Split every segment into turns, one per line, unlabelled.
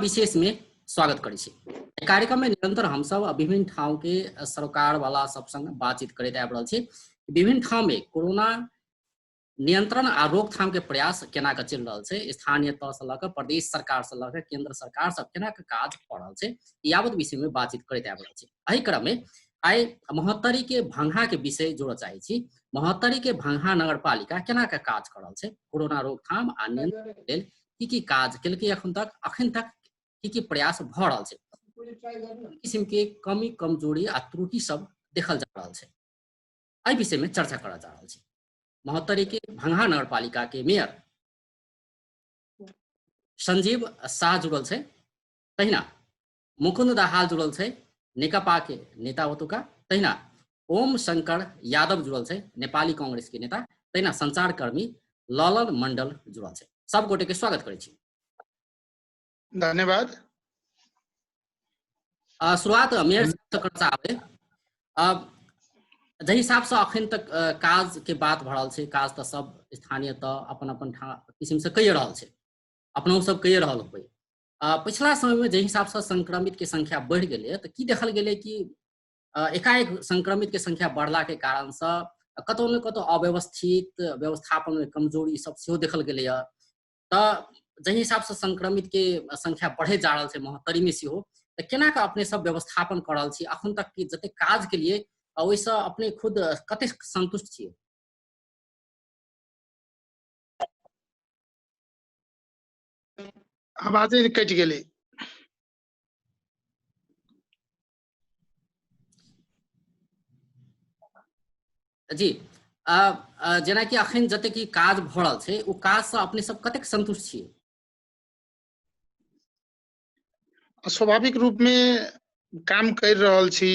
विशेष में स्वागत करै छी। एहि कार्यक्रम में निरंतर हमसब विभिन्न ठाउँ के सरकार वाला सब संग बातचीत करैत आबि रहल छी। विभिन्न ठाउँ में कोरोना नियंत्रण आ रोकथाम के प्रयास केना के चलि रहल छै, स्थानीय तह से लऽ कऽ प्रदेश सरकार से लऽ कऽ केंद्र सरकार सब केना के काज कऽ रहल छै, यावत विषय में बातचीत करैत आबि रहल छी। एहि क्रम में आइ महोत्तरी के भंगहा के विषय जोड़ऽ चाहै छी। महोत्तरी के भंगहा नगरपालिका केना के काज कऽ रहल छै, कोरोना रोकथाम आ नियंत्रण लेल की की काज केलकै एखन तक, अखन तक की की प्रयास भऽ रहल छै, किसिम के कमी कमजोरी आ त्रुटि सब देखल जा रहल छै, एहि विषय में चर्चा करऽ जा रहल छी। महोत्तरी के भंगहा नगरपालिका के मेयर संजीव शाह जुड़ल छै, तहिना मुकुंद दाहाल जुड़ल छै नेकपा के नेता ओतुका, तहिना ओम शंकर यादव जुड़ल छै नेपाली कांग्रेस के नेता, तहिना संचारकर्मी ललन मंडल जुड़ल छै। सब गोटे के स्वागत करै छी।
धन्यवाद।
शुरुआत मेयर साहब से करऽ चाहबै। जाहि हिसाब से अखन तक काज के बात भऽ रहल छै, काज तऽ सब स्थानीय तह अपन अपन किसिम से कहि रहल छै, अपनो सब कहि रहल होबै। पिछला समय में जाहि हिसाब से संक्रमित के संख्या बढ़ि गेलै, तऽ की देखल गेलै कि एकाएक संक्रमित के संख्या बढ़ला के कारण से कतौ ने कतौ अव्यवस्थित व्यवस्थापन में कमजोरी सब सेहो देखल गेलैए। तऽ जाहि हिसाब से संक्रमित के संख्या बढ़ैत जा रहल छै महोत्तरी में सेहो, तऽ केना कऽ अपने सब व्यवस्थापन कऽ रहल छी अखन तक के जते काज के लिए, ओहिसँ अपने खुद कतेक संतुष्ट छियै?
आवाजे कटि गेलै।
जी, जेनाकि अखन जते की काज भऽ रहल छै, ओ काज से अपने सब कतेक संतुष्ट छियै?
स्वाभाविक रूप में काम कर रहल छी।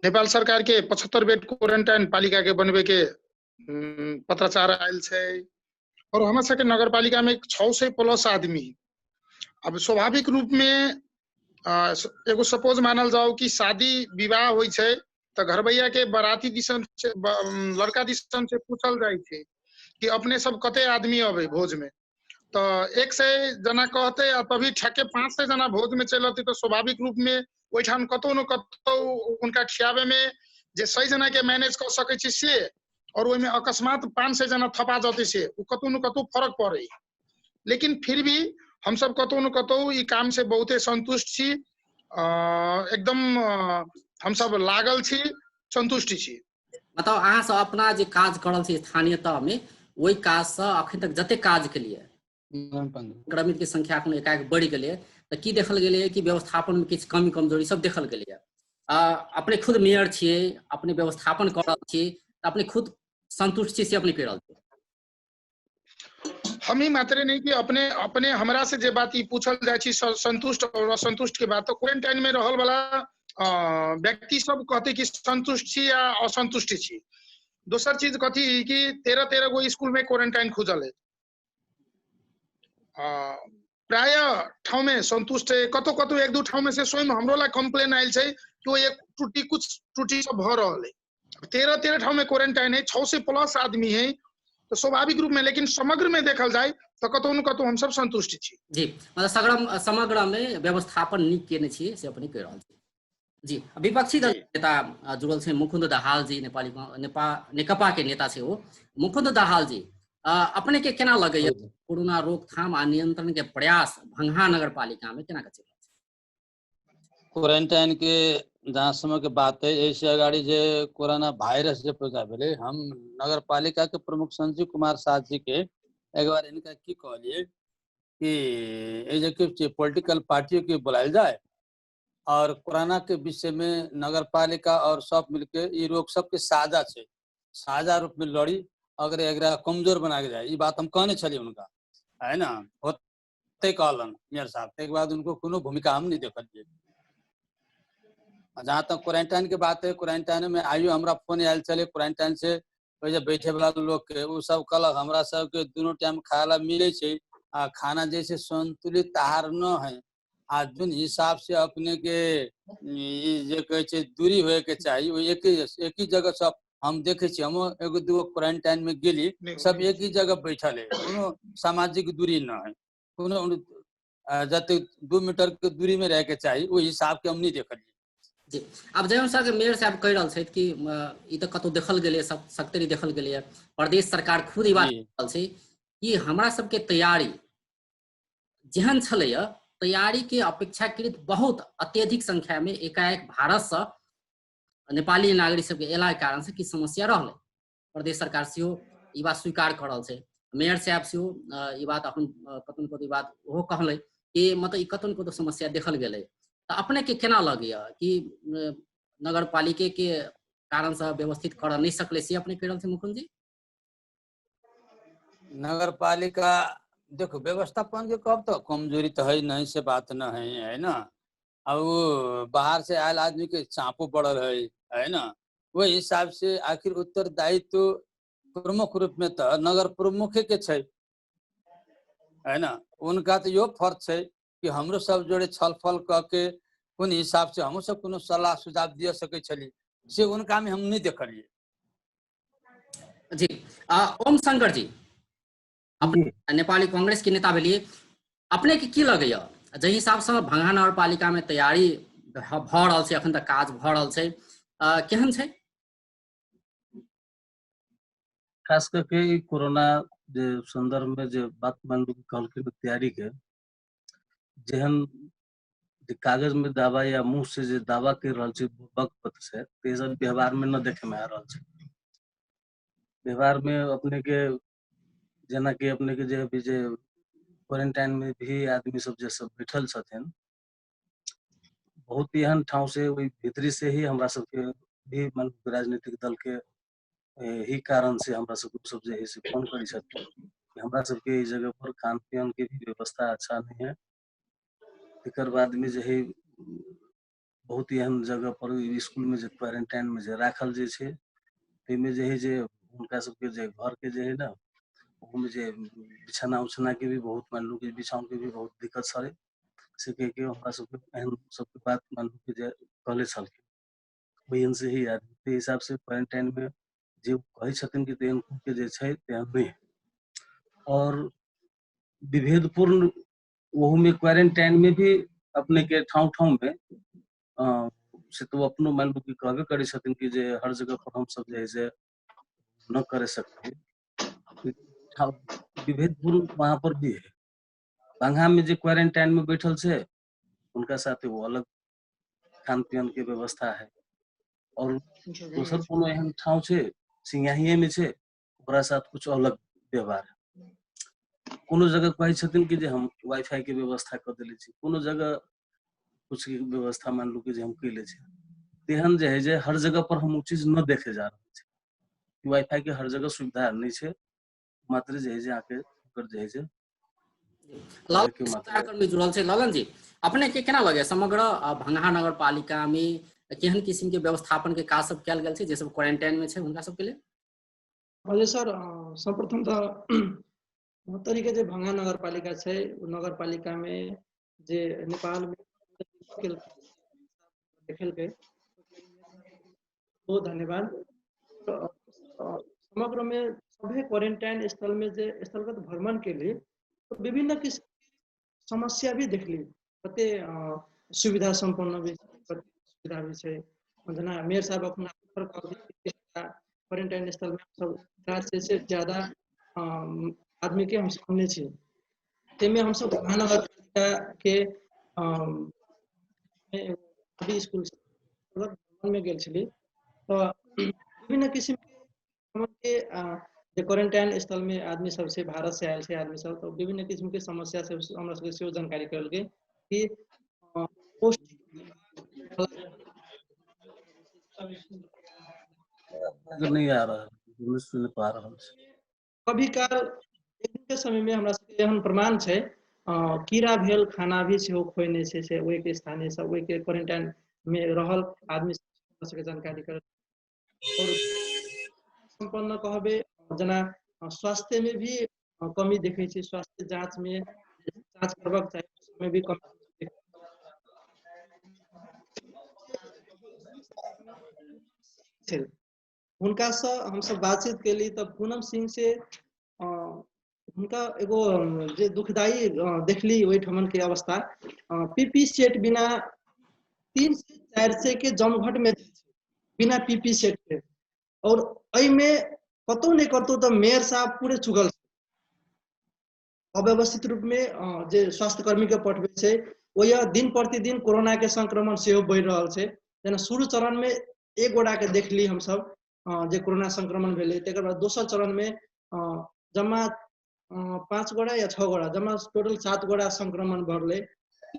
नेपाल सरकार के 75 बेड क्वारंटाइन पालिका के बनबे के पत्राचार आयल छै, और हमरा सबके नगरपालिका में 600 प्लस आदमी। अब स्वाभाविक रूप में एगो सपोज मानल जाओ कि शादी विवाह होइ छै तऽ घरबैया के बराती दिसन से लड़का दिसन से पूछल जाइ छै कि अपने सब कते आदमी अबै भोज में, तऽ 100 जना कहते आ तभी ठके 500 जना भोज में चलि अतै, तऽ स्वाभाविक रूप में ओहिठाम कतौ न कतौ उनका खियाबे में जे 100 जना के मैनेज कऽ सकै छी से, और ओहिमे अकस्मात 500 जना थपा जतै से ओ कतौ न कतौ फरक पड़ै। लेकिन फिर भी हमसब कतौ न कतौ ई काम से बहुते संतुष्ट छी, एकदम हमसब लागल छी, संतुष्ट छी।
मतलब अहाँ सब अपना जे काज कर रहल छी स्थानीय तह में, ओहि काज से अखन तक जते काज केलियै, संक्रमित के संख्या एखन एकाएक बढ़ि गेलै, तऽ की देखल गेलै कि व्यवस्थापन में किछु कमी कमजोरी सब देखल गेलै? अपने खुद मेयर छियै, अपने व्यवस्थापन कऽ रहल छी, तऽ अपने खुद संतुष्ट छी से अपने कहि रहल छी?
हम ही मात्रे नहीं कि अपने अपने हमरा से जे बात ई पूछल जाइ छी संतुष्ट और असंतुष्ट के बात, तो क्वारंटाइन में रहल वाला व्यक्ति सब कहते कि संतुष्ट छी या असंतुष्ट छी। दोसर चीज कथी कि 13-13 गो स्कूल में क्वारंटाइन खुजल है, प्राय ठाउँ में संतुष्ट है, कतौ कतौ एक दू ठाउँ में से स्वयं हमरो ला कंप्लेन आयल छै कि ओ एक त्रुटि कुछ त्रुटि सब भऽ रहल है। 13-13 ठाउँ में क्वारंटाइन है, 600 प्लस आदमी है, तो स्वाभाविक रूप में, लेकिन समग्र में देखल जाय तो कतौ न कतौ हम सब संतुष्ट छी।
जी, मतलब समग्र में व्यवस्थापन नीक केने छी से अपने कहि रहल छी। जी, विपक्षी दल नेता जुड़ल छै मुकुंद दाहाल जी, नेपाली नेकपा के नेता छै ओ। मुकुंद दाहाल जी, अपने के केना लगैया कोरोना रोकथाम आ नियंत्रण के प्रयास भंगहा नगरपालिका में केना के चलि रहल छै?
क्वारंटाइन के जहाँ समय के बात है, एहिसे अगाडि जे कोरोना वायरस जे पैदा भेलै, हम नगरपालिका के प्रमुख संजीव कुमार साह जी के एक बार इनका की कहलिए कि एहि जे के पॉलिटिकल पार्टियों के बुलायल जाए और कोरोना के विषय में नगरपालिका और सब मिलके ई रोग सबके साझा छै, साझा रूप में लड़ी, अगर एकरा कमजोर बना के जाए, ई बात हम कहने छलिए उनका, है ना, होते कहलन मेयर साहब। एक बाद उनको कोनो भूमिका हम नहीं देखलिए। जहाँ तक क्वारंटाइन के बात है, क्वारंटाइन में आइयो हमरा फोन आयल छलै क्वारंटाइन से ओहि जे बैठे वाला लोग के, उ सब कहलक हमरा सबके दुनू टाइम खाय ला मिले छै आ खाना जैसे संतुलित आहार न है, आ जोन हिसाब से अपने के ई जे कहै छै दूरी होए के चाही, ओ एक ही जगह सब हम देखे छी। हम एगो दूगो क्वारंटाइन में गेली, सब एक ही जगह बैठल है, कोनो सामाजिक दूरी न है, कोनो जतेक 2 मीटर के दूरी में रहे के चाही, ओहि हिसाब के हम नहि देखलियै।
जी, आब जाहि अनुसार मेयर साहब कहि रहल छथि कि ई तऽ कतौ देखल गेलैए, सब सगतरी देखल गेलैए, प्रदेश सरकार खुद ई बात रहल छै कि हमरा सबके तैयारी जेहन छलैए, तैयारी के अपेक्षाकृत बहुत अत्यधिक संख्या में एकाएक भारत से नेपाली नागरिक सबके एला के कारण से किछु समस्या रहलै। प्रदेश सरकार सेहो ई बात स्वीकार कऽ रहल छै। मेयर साहब सेहो ई बात अपन कतौ ने कतौ ई बात ओहो कहलै कि मतलब ई कतौ ने कतौ समस्या देखल गेलै। तऽ अपने के केना लगैया कि नगर पालिके के कारण से व्यवस्थित करऽ नहि सकलै, से अपने कहि रहल छी मुकुंद जी?
नगर पालिका देखो व्यवस्थापन के कहब तऽ कमजोरी तऽ है नहीं, से बात न है, है ना। अब बाहर से आयल आदमी के चापो बढ़ल है, है ना। वही हिसाब से आखिर उत्तरदायित्व प्रमुख रूप में तऽ नगर प्रमुखे के छै, है ना। उनका तऽ इहो फर्ज छै कि हमरो सब जोड़े छलफल कऽ के कोन हिसाब से हमहूँ सब कोनो सलाह सुझाव दिअ सकै छली, से उनका में हम नहीं देखलियै।
जी, ओम शंकर जी, अपने नेपाली कांग्रेस के नेता भेलिए, अपने के की लगैया जाहि हिसाब से भंगहा नगरपालिका में तैयारी भऽ रहल छै, अखन तक काज भऽ रहल छै, केहन छै?
खास करके ई कोरोना जे संदर्भ में जे बात मान लू कहलखिन तैयारी के, जेहन जे कागज में दावा या मुंह से जे दावा कर रहल छै पत्र से, ते सब व्यवहार में न देखे में आ रहल छै। व्यवहार में अपने के जेना कि अपने के जे अभी जे क्वारेंटाइन में भी आदमी सब जे सब बैठल छथिन, बहुत एहन ठाव से ओहि भीतरी से ही हमरा सबके भी मन राजनीतिक दल के ही कारण से हमरा सबके सब जे है से फोन करै छथिन कि हमरा सबके ई जगह पर खान पियन के भी व्यवस्था अच्छा नहीं है। एकर बाद में जे है बहुत एहन जगह पर स्कूल में जे क्वारेंटाइन में जे राखल जे छै, ताहिमे जे है जे हुनका सबके जे घर के जे है ना, ओहूमे जे बिछाना उछाना के भी बहुत मान लू कि बिछाउन के भी बहुत दिक्कत छलै, से कहि के हमरा सबके एहन सबके बात मान लू कि जे कहले छलखिन। ओहन से ही आदमी ताहि हिसाब से क्वारेंटाइन में जे कहै छथिन कि तेहन के जे छै तेहन नहि है। और विभेदपूर्ण ओहू में क्वारेंटाइन में भी अपने के ठाव ठाव में से तो अपनो मान लू कि कहबे करै छथिन कि जे हर जगह पर हम सब जे है से न करे सकते, विभेदपूर्ण वहां पर भी है। बंगा में जे क्वारेंटाइन में बैठल छै उनका साथे वो अलग खान पियन के व्यवस्था है, और दोसर कोनो एहन ठाव छै सिंगाहिए में छै ओकरा साथ कुछ अलग व्यवहार है। कोनो जगह कहै छथिन कि जे हम वाईफाई के व्यवस्था कऽ देले छी, कोनो जगह कुछ के व्यवस्था मान लू कि जे हम कैले छी, तेहन जे है जे हर जगह पर हम ओ चीज न देखे जा रहल छी। वाईफाई के हर जगह सुविधा नहीं छै, मात्र जे है जे अहाँके ओकर जे है जे
ललन संचारकर्मी जुड़ल छै। ललन जी, अपने के केना लगे समग्र भंगहा नगर पालिका में केहन किसिम के व्यवस्थापन के काज सब कयल गेल छै जे सब क्वारेंटाइन में छै हुनका सबके लेल?
हजुर सर, सर्वप्रथम तऽ महोत्तरी के जे भंगहा नगरपालिका छै, ओ नगरपालिका में जे नेपाल में देखेलकै, बहुत धन्यवाद। समग्र में सभी क्वारेंटाइन स्थल में जे स्थलगत भ्रमण के लिए तो विभिन्न किसिम समस्या भी देखली, कते सुविधा सम्पन्न भी छै, कते सुविधा भी छै। जेना मेयर साहब अपना क्वारेंटाइन स्थल में सब 400 से ज्यादा आदमी के हम सामने छी, ताहिमे हमसब महानगरपालिका के अभी स्कूल में गेल छली तऽ विभिन्न किसिम के जे क्वारेंटाइन स्थल में आदमी सब छै, भारत से आयल छै आदमी सब, तऽ विभिन्न किसिम के समस्या से हमरा सबके सेहो जानकारी करल गेल कि पौष्टिक
नहीं आ रहा है, नहीं सुन पा रहा हूँ।
कभी काल एक दिन के समय में हमरा सबके एहन प्रमाण छै, कीड़ा भेल खाना भी सेहो खोइने छै, से ओहिके स्थानीय सब ओहिके क्वारेंटाइन में रहल आदमी सबके जानकारी करल। और सम्पन्न कहबे जेना स्वास्थ्य में भी कमी देखै छी, स्वास्थ्य जांच में जांच करबाक चाही में भी कमी। हुनका से हमसब बातचीत केली तऽ पूनम सिंह से हुनका एगो जे दुखदायी देखली ओहिठमन के अवस्था, पीपी सेट बिना 300-400 के जमघट में बिना पीपी सेट के, और एहिमे कतौ नहि कतौ तऽ मेयर साहब पूरे चुकल अव्यवस्थित रूप में जे स्वास्थ्यकर्मी के पठबै छै, ओहि दिन प्रतिदिन कोरोना के संक्रमण सेहो बढ़ि रहल छै। जेना शुरू चरण में एक गोटा के देखली हमसब जे कोरोना संक्रमण भेलै, तकर बाद दोसर चरण में जम्मा 5 गोटा या 6 गोटा, जम्मा टोटल 7 गोटा संक्रमण बढ़लै।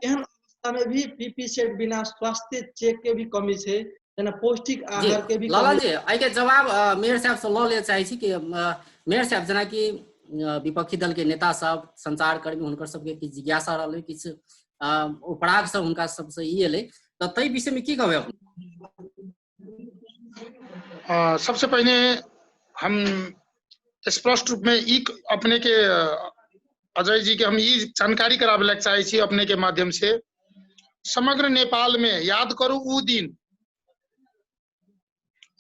एहन अवस्था में भी पीपी सेट बिना स्वास्थ्य चेक के भी कमी छै, जेना पौष्टिक आहार के भी।
लाला जी, एहिके जवाब मेयर साहब से लऽ ले चाहै छी कि मेयर साहब जेनाकि विपक्षी दल के नेता सब, संचारकर्मी, हुनकर सबके किछु जिज्ञासा रहलै, किछु उपराग सब हुनका सबसे ई एलै, तऽ ताहि विषय में की कहबै अपने?
सबसे पहिने हम स्पष्ट रूप में ई अपने के अजय जी के हम ई जानकारी कराबे लए चाहै छी अपने के माध्यम से। समग्र नेपाल में याद करू ऊ दिन,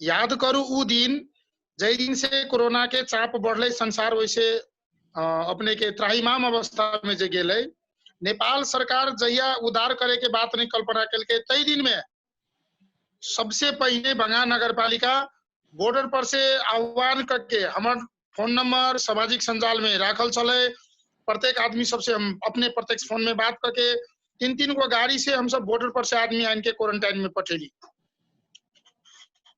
याद करू ऊ दिन जाहि दिन से कोरोना के चाप बढ़ले, संसार वैसे अपने के त्राहिमाम अवस्था में जे गेलै, नेपाल सरकार जहिया उदार करे के बात नहीं कल्पना केलकै, तै दिन में सबसे पहिने बंगा नगरपालिका बॉर्डर पर से आह्वान करके हमर फोन नंबर सामाजिक संजाल में राखल छलै, प्रत्येक आदमी सबसे हम अपने प्रत्यक्ष फोन में बात करके 3-3 गो गाड़ी से हम सब बॉर्डर पर से आदमी आन के क्वारंटाइन में पठेली।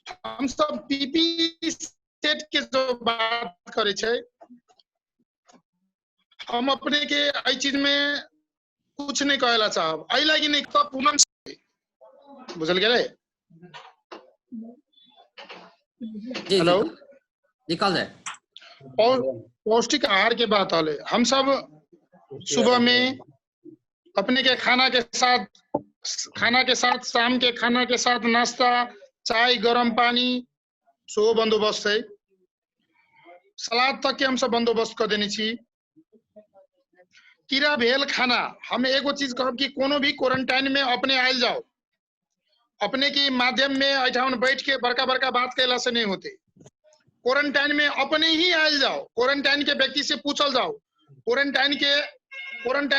हम सब पीपी सेट के जो बात करे छै, हम अपने के एहि चीज में कुछ नहीं कहेला चाहब, एहि लागि नहीं तो पूनम बुझल गेलै। हेलो
जी, कहल जाए।
और पौष्टिक आहार के बात आले, हम सब सुबह में अपने के खाना के साथ, खाना के साथ शाम के खाना के साथ नाश्ता, चाय, गरम पानी सो बंदोबस्त है, सलाद तक के हम सब बंदोबस्त कर देने छी। कीड़ा भेल खाना, हम एगो चीज कहब कि कोनो भी क्वारंटाइन में अपने आयल जाओ, अपने के माध्यम में एठाम बैठ के बड़का बड़का बात कैला से नहीं होते। क्वारंटाइन में अपने ही आयल जाओ, क्वारंटाइन के व्यक्ति से पूछल जाओ, क्वारंटाइन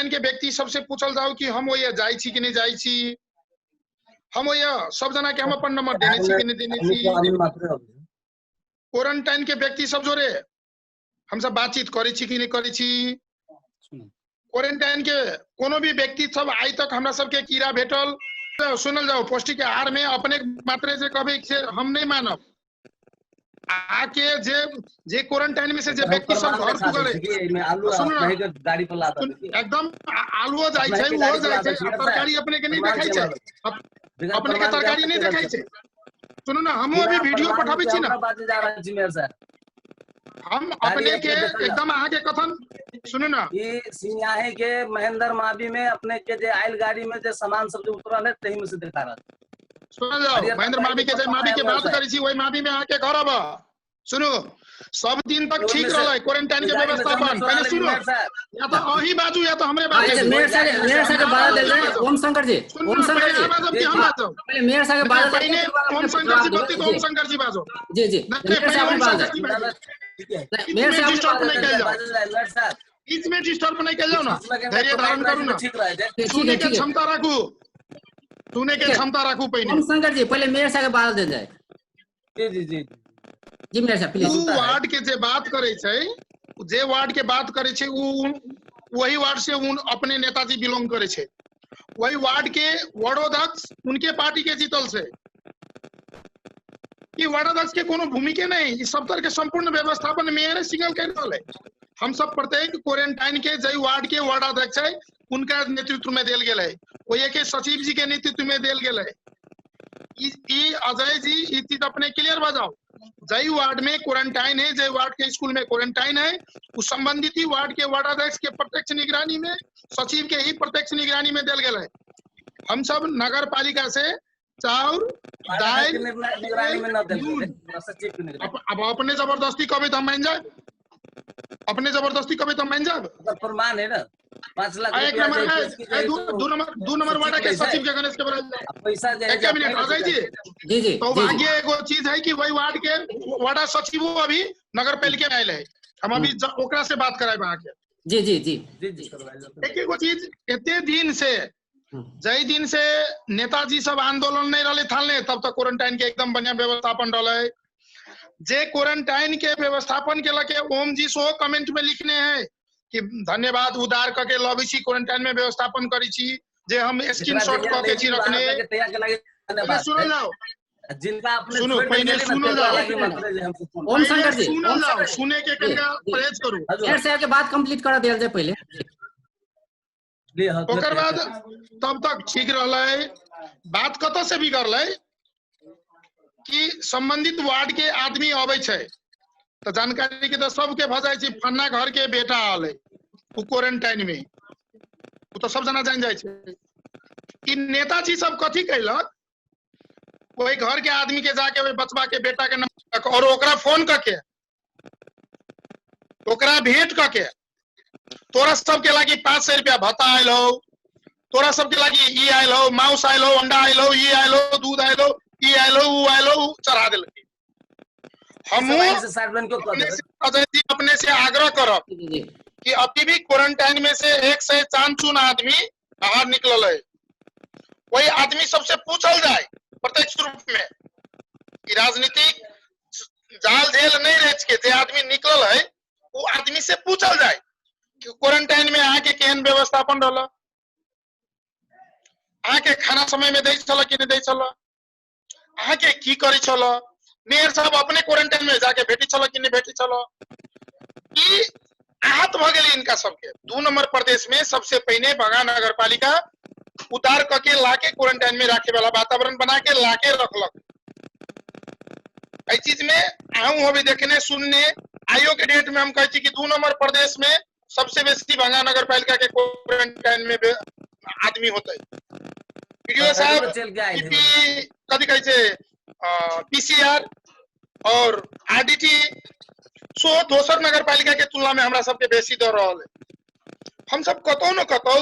के व्यक्ति सबसे पूछल जाओ कि हम ओया जाइ छी कि नहीं जाइ छी, हम ओया सब जना के हम अपन नंबर देने छी कि नहीं देने छी। क्वारंटाइन के व्यक्ति सब जोरे हम सब बातचीत करै छी कि नहीं करै छी। क्वारंटाइन के कोनो भी व्यक्ति सब आइ तक हमरा सबके कीड़ा भेटल। सुनल जाओ, पौष्टिक आहार में अपने मात्रे जे कहबै से हम नहीं मानब। आके जे जे क्वारंटाइन में से जे व्यक्ति सब घर पुगल एकदम आलुओ जाइ छै, उहो जाइ छै, तरकारी अपने के नहीं देखाइ छै, अपने के तरकारी नहीं देखाइ छै। सुनू ना, हमहूँ अभी वीडियो पठाबै छी ना, हम अपने के एकदम अहाँ के कथन सुनू ना।
ई सिंगाही के महेंद्र मावी में अपने के जे आयल गाड़ी में जे सामान सब जे उतरल है तही में से देखा रहल।
सुनल जाओ, महेंद्र मावी के जे मावी के बात करै छी, वही मावी में अहाँ के घर अब सुनू, सब दिन तक ठीक रहलै क्वारंटाइन के व्यवस्थापन। पहले सुनू, या तो अही बाजू या तो हमरे बाजू।
मेयर साहब, मेयर साहब के बात देल जाए। ओम शंकर जी, ओम शंकर जी,
हम बाजू
पहले मेयर साहब के बात।
पहले ओम शंकर जी बोलती तो ओम शंकर जी बाजू।
जी जी,
मेयर साहब बाजू।
मेयर साहब
डिस्टर्ब नहीं कइल जाओ, बीच में डिस्टर्ब नहीं कइल जाओ ना, धैर्य धारण करू ना, सुने के क्षमता राखू, सुने के क्षमता राखू पहले।
ओम शंकर जी, पहले मेयर साहब के बात देल जाए।
जी जी जी
जी, मेयर साहब प्लीज।
उ वार्ड के जे बात करे छै, जे वार्ड के बात करे छै, उ वही वार्ड से उन अपने नेताजी बिलोंग करे छै, वही वार्ड के वार्डोध्यक्ष उनके पार्टी के जीतल छै। ई वार्डाध्यक्ष के कोनो भूमिका नहीं, ई सब तरह के संपूर्ण व्यवस्थापन मेयर सिंगल कर रहल है। हम सब प्रत्येक क्वारंटाइन के जई वार्ड के वार्डाध्यक्ष है उनका नेतृत्व में देल गेल है, वही के सचिव जी के नेतृत्व में देल गेल है। ई अजय जी ई चीज अपने क्लियर बजाओ, जई वार्ड में क्वारंटाइन है, जई वार्ड के स्कूल में क्वारंटाइन है, उस संबंधित ही वार्ड के वार्डाध्यक्ष के प्रत्यक्ष निगरानी में, सचिव के ही प्रत्यक्ष निगरानी में देल गेल है। हम सब नगर पालिका से चाउर दाल
निगरानी में न देल, सचिव के निगरानी।
अब अपने जबरदस्ती कभी तो हम मान जाए, अपने जबरदस्ती कभी तो हम मान जाए,
प्रमाण है ना। 5 लाख
एक नंबर है, दो नंबर वार्ड के सचिव के गणेश के बराबर
पैसा
एक मिनट अजय जी
जी जी।
तो भाग्य एगो चीज है कि वही वार्ड के वार्ड सचिव अभी नगर पालिका में आयल है। हम अभी ओकरा से बात करायब अहाँके।
जी जी जी।
जी जी करवाइल।
एक एगो चीज एते दिन से जै दिन से नेताजी सब आंदोलन नहीं रहले थालने तब तक क्वारंटाइन के एकदम बढ़िया व्यवस्थापन रहले। जे क्वारंटाइन के व्यवस्थापन के लके ओम जी सेहो कमेंट में लिखने है कि धन्यवाद उदार क के लबै छी, क्वारंटाइन में व्यवस्थापन करै छी, जे हम स्क्रीनशॉट क के छी रखने। पहिले सुनल जाओ,
जिनका अपने
सुनू,
छोड़ के
पहिने
गेली ना,
सुनल
तेकरा
जाओ।
लागी मात्र जे हमसे फोन
ओम शंकर जी,
सुनल
ओम
जाओ,
शंकर जी।
सुने के कनिका परहेज करू।
हजुर।
मेयर साहब के बात कंप्लीट करा दियल जाय पहिले।
जी, हाँ,
ओकर बाद तब तक ठीक रहलै। बात कतऽ से बिगड़लै कि संबंधित वार्ड के आदमी अबै छै तऽ जानकारी के तऽ सबके भऽ जाइ छै, फन्ना घर के बेटा अलै ओ क्वारंटाइन में, ओ तऽ सब जना जान जाइ छै। कि नेताजी सब कथी कैलक, ओहि घर के आदमी के जाके ओहि बचबा के बेटा के नंबर और ओकरा फोन कऽ के ओकरा भेंट कऽ के तोरा सबके लागी 500 रुपया भत्ता आयल हो, तोरा सबके लागी ई आयल हो, मांस आयल हो, अंडा आयल हो, ई आयल हो, दूध आयल हो, ई आयल हो, ऊ आयल हो, ऊ चढ़ा देलकै। हमहूँ
सब से साइड बन के कऽ
अपने
देबै।
से अजय जी अपने से आग्रह करब
जी, जी।
कि अभी भी क्वारंटाइन में से एक से चांद चुन आदमी बाहर निकलल है, वही आदमी सबसे पूछल जाए प्रत्यक्ष रूप में कि राजनीतिक जाल झेल नहीं रच के जे आदमी निकलल है वो आदमी से पूछल जाए कि क्वारंटाइन में अहाँ के केहन व्यवस्थापन रहल, अहाँ के खाना समय में दै छल कि नहीं दै छल, अहाँ के की करै छल, मेयर साहब अपने क्वारंटाइन में जाके भेटी छल कि नहीं भेटी छल। ई आहत भऽ गेलै इनका सबके। 2 नंबर प्रदेश में सबसे पहिने बगान नगर पालिका उतार क के लाके क्वारंटाइन में राखे वाला वातावरण बना के लाके रखलक। एहि चीज में अहूँ होबे देखने सुनने, आइयो के डेट में हम कहै छी कि 2 नंबर प्रदेश में सबसे बेसी भंगा नगर पालिका के क्वारंटाइन में आदमी होते। वीडियो साहब
चल के आए थे।
पीपी कथी कहै छै, पीसीआर और आरडीटी सो दोसर नगर पालिका के तुलना में हमरा सबके बेसी दऽ रहल है। हम सब कतौ न कतौ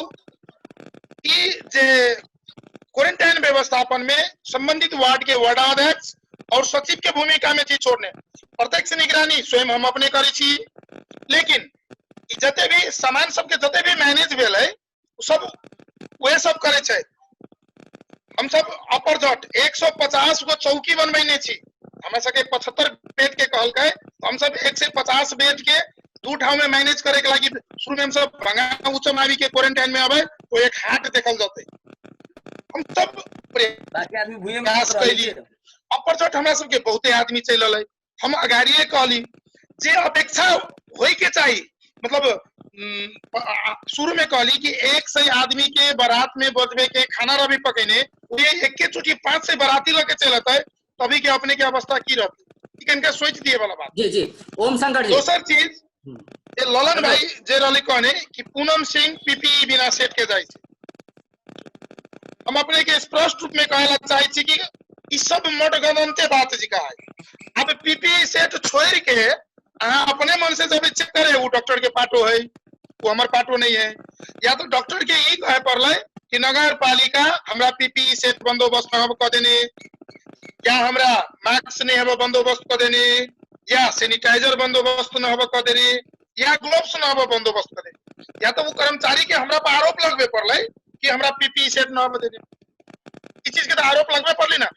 ई जे क्वारंटाइन व्यवस्थापन में संबंधित वार्ड के वार्डाध्यक्ष और सचिव के भूमिका में चीज छोड़ने, प्रत्यक्ष निगरानी स्वयं हम अपने करै छी, लेकिन ई जते भी सामान सबके जते भी मैनेज भेल है सब वह सब करै छै। हम सब अपर जट 150 गो चौकी बनबैने छी, हमरा सबके 75 बेड के कहलकै, हम सब 150 बेड के 2 ठाम में मैनेज करे के लागी शुरू में हम सब भंगा उच्च मावि के क्वारंटाइन में आवे तो एक हाट देखल जते। हम सब
बाकी आदमी भुइये में
प्रयास
रहै
कैली।
छै।
अपर जट हमरा सबके बहुते आदमी चलि एलै। हम अगाड़िए कहली जे अपेक्षा होय के चाही, मतलब शुरू में कहली कि 100 आदमी के बारात में बजबे के खाना रवि पकेने वही एके चुटी 500 बाराती लके चलते तभी के अपने के अवस्था की रहती, ई कनिका सोच दिए वाला बात।
जी जी ओम शंकर जी।
दोसर चीज जे ललन भाई जे रहले कहने कि पूनम सिंह पीपीई बिना सेट के जाय छै, हम अपने के स्पष्ट रूप में कहे ला चाहे छी कि ई सब मटगनते बात जी का है। अब पीपीई सेट छोड़ के अहाँ अपने मन से जब चेक करे वो डॉक्टर के पाटो है वो हमर पाटो नहीं है, या तो डॉक्टर के ई कहे पड़ले कि नगर पालिका हमरा पीपीई सेट बंदोबस्त न क देने, या हमरा मास्क नहीं हब बंदोबस्त क देने, या सैनिटाइजर बंदोबस्त न हब क देने, या ग्लोव्स न हब बंदोबस्त क देने, या तो वो कर्मचारी के हमरा पर आरोप लगबे पड़ले कि हमरा पीपीई सेट न हब देने, इस चीज के तो आरोप लगबे पड़ले ना।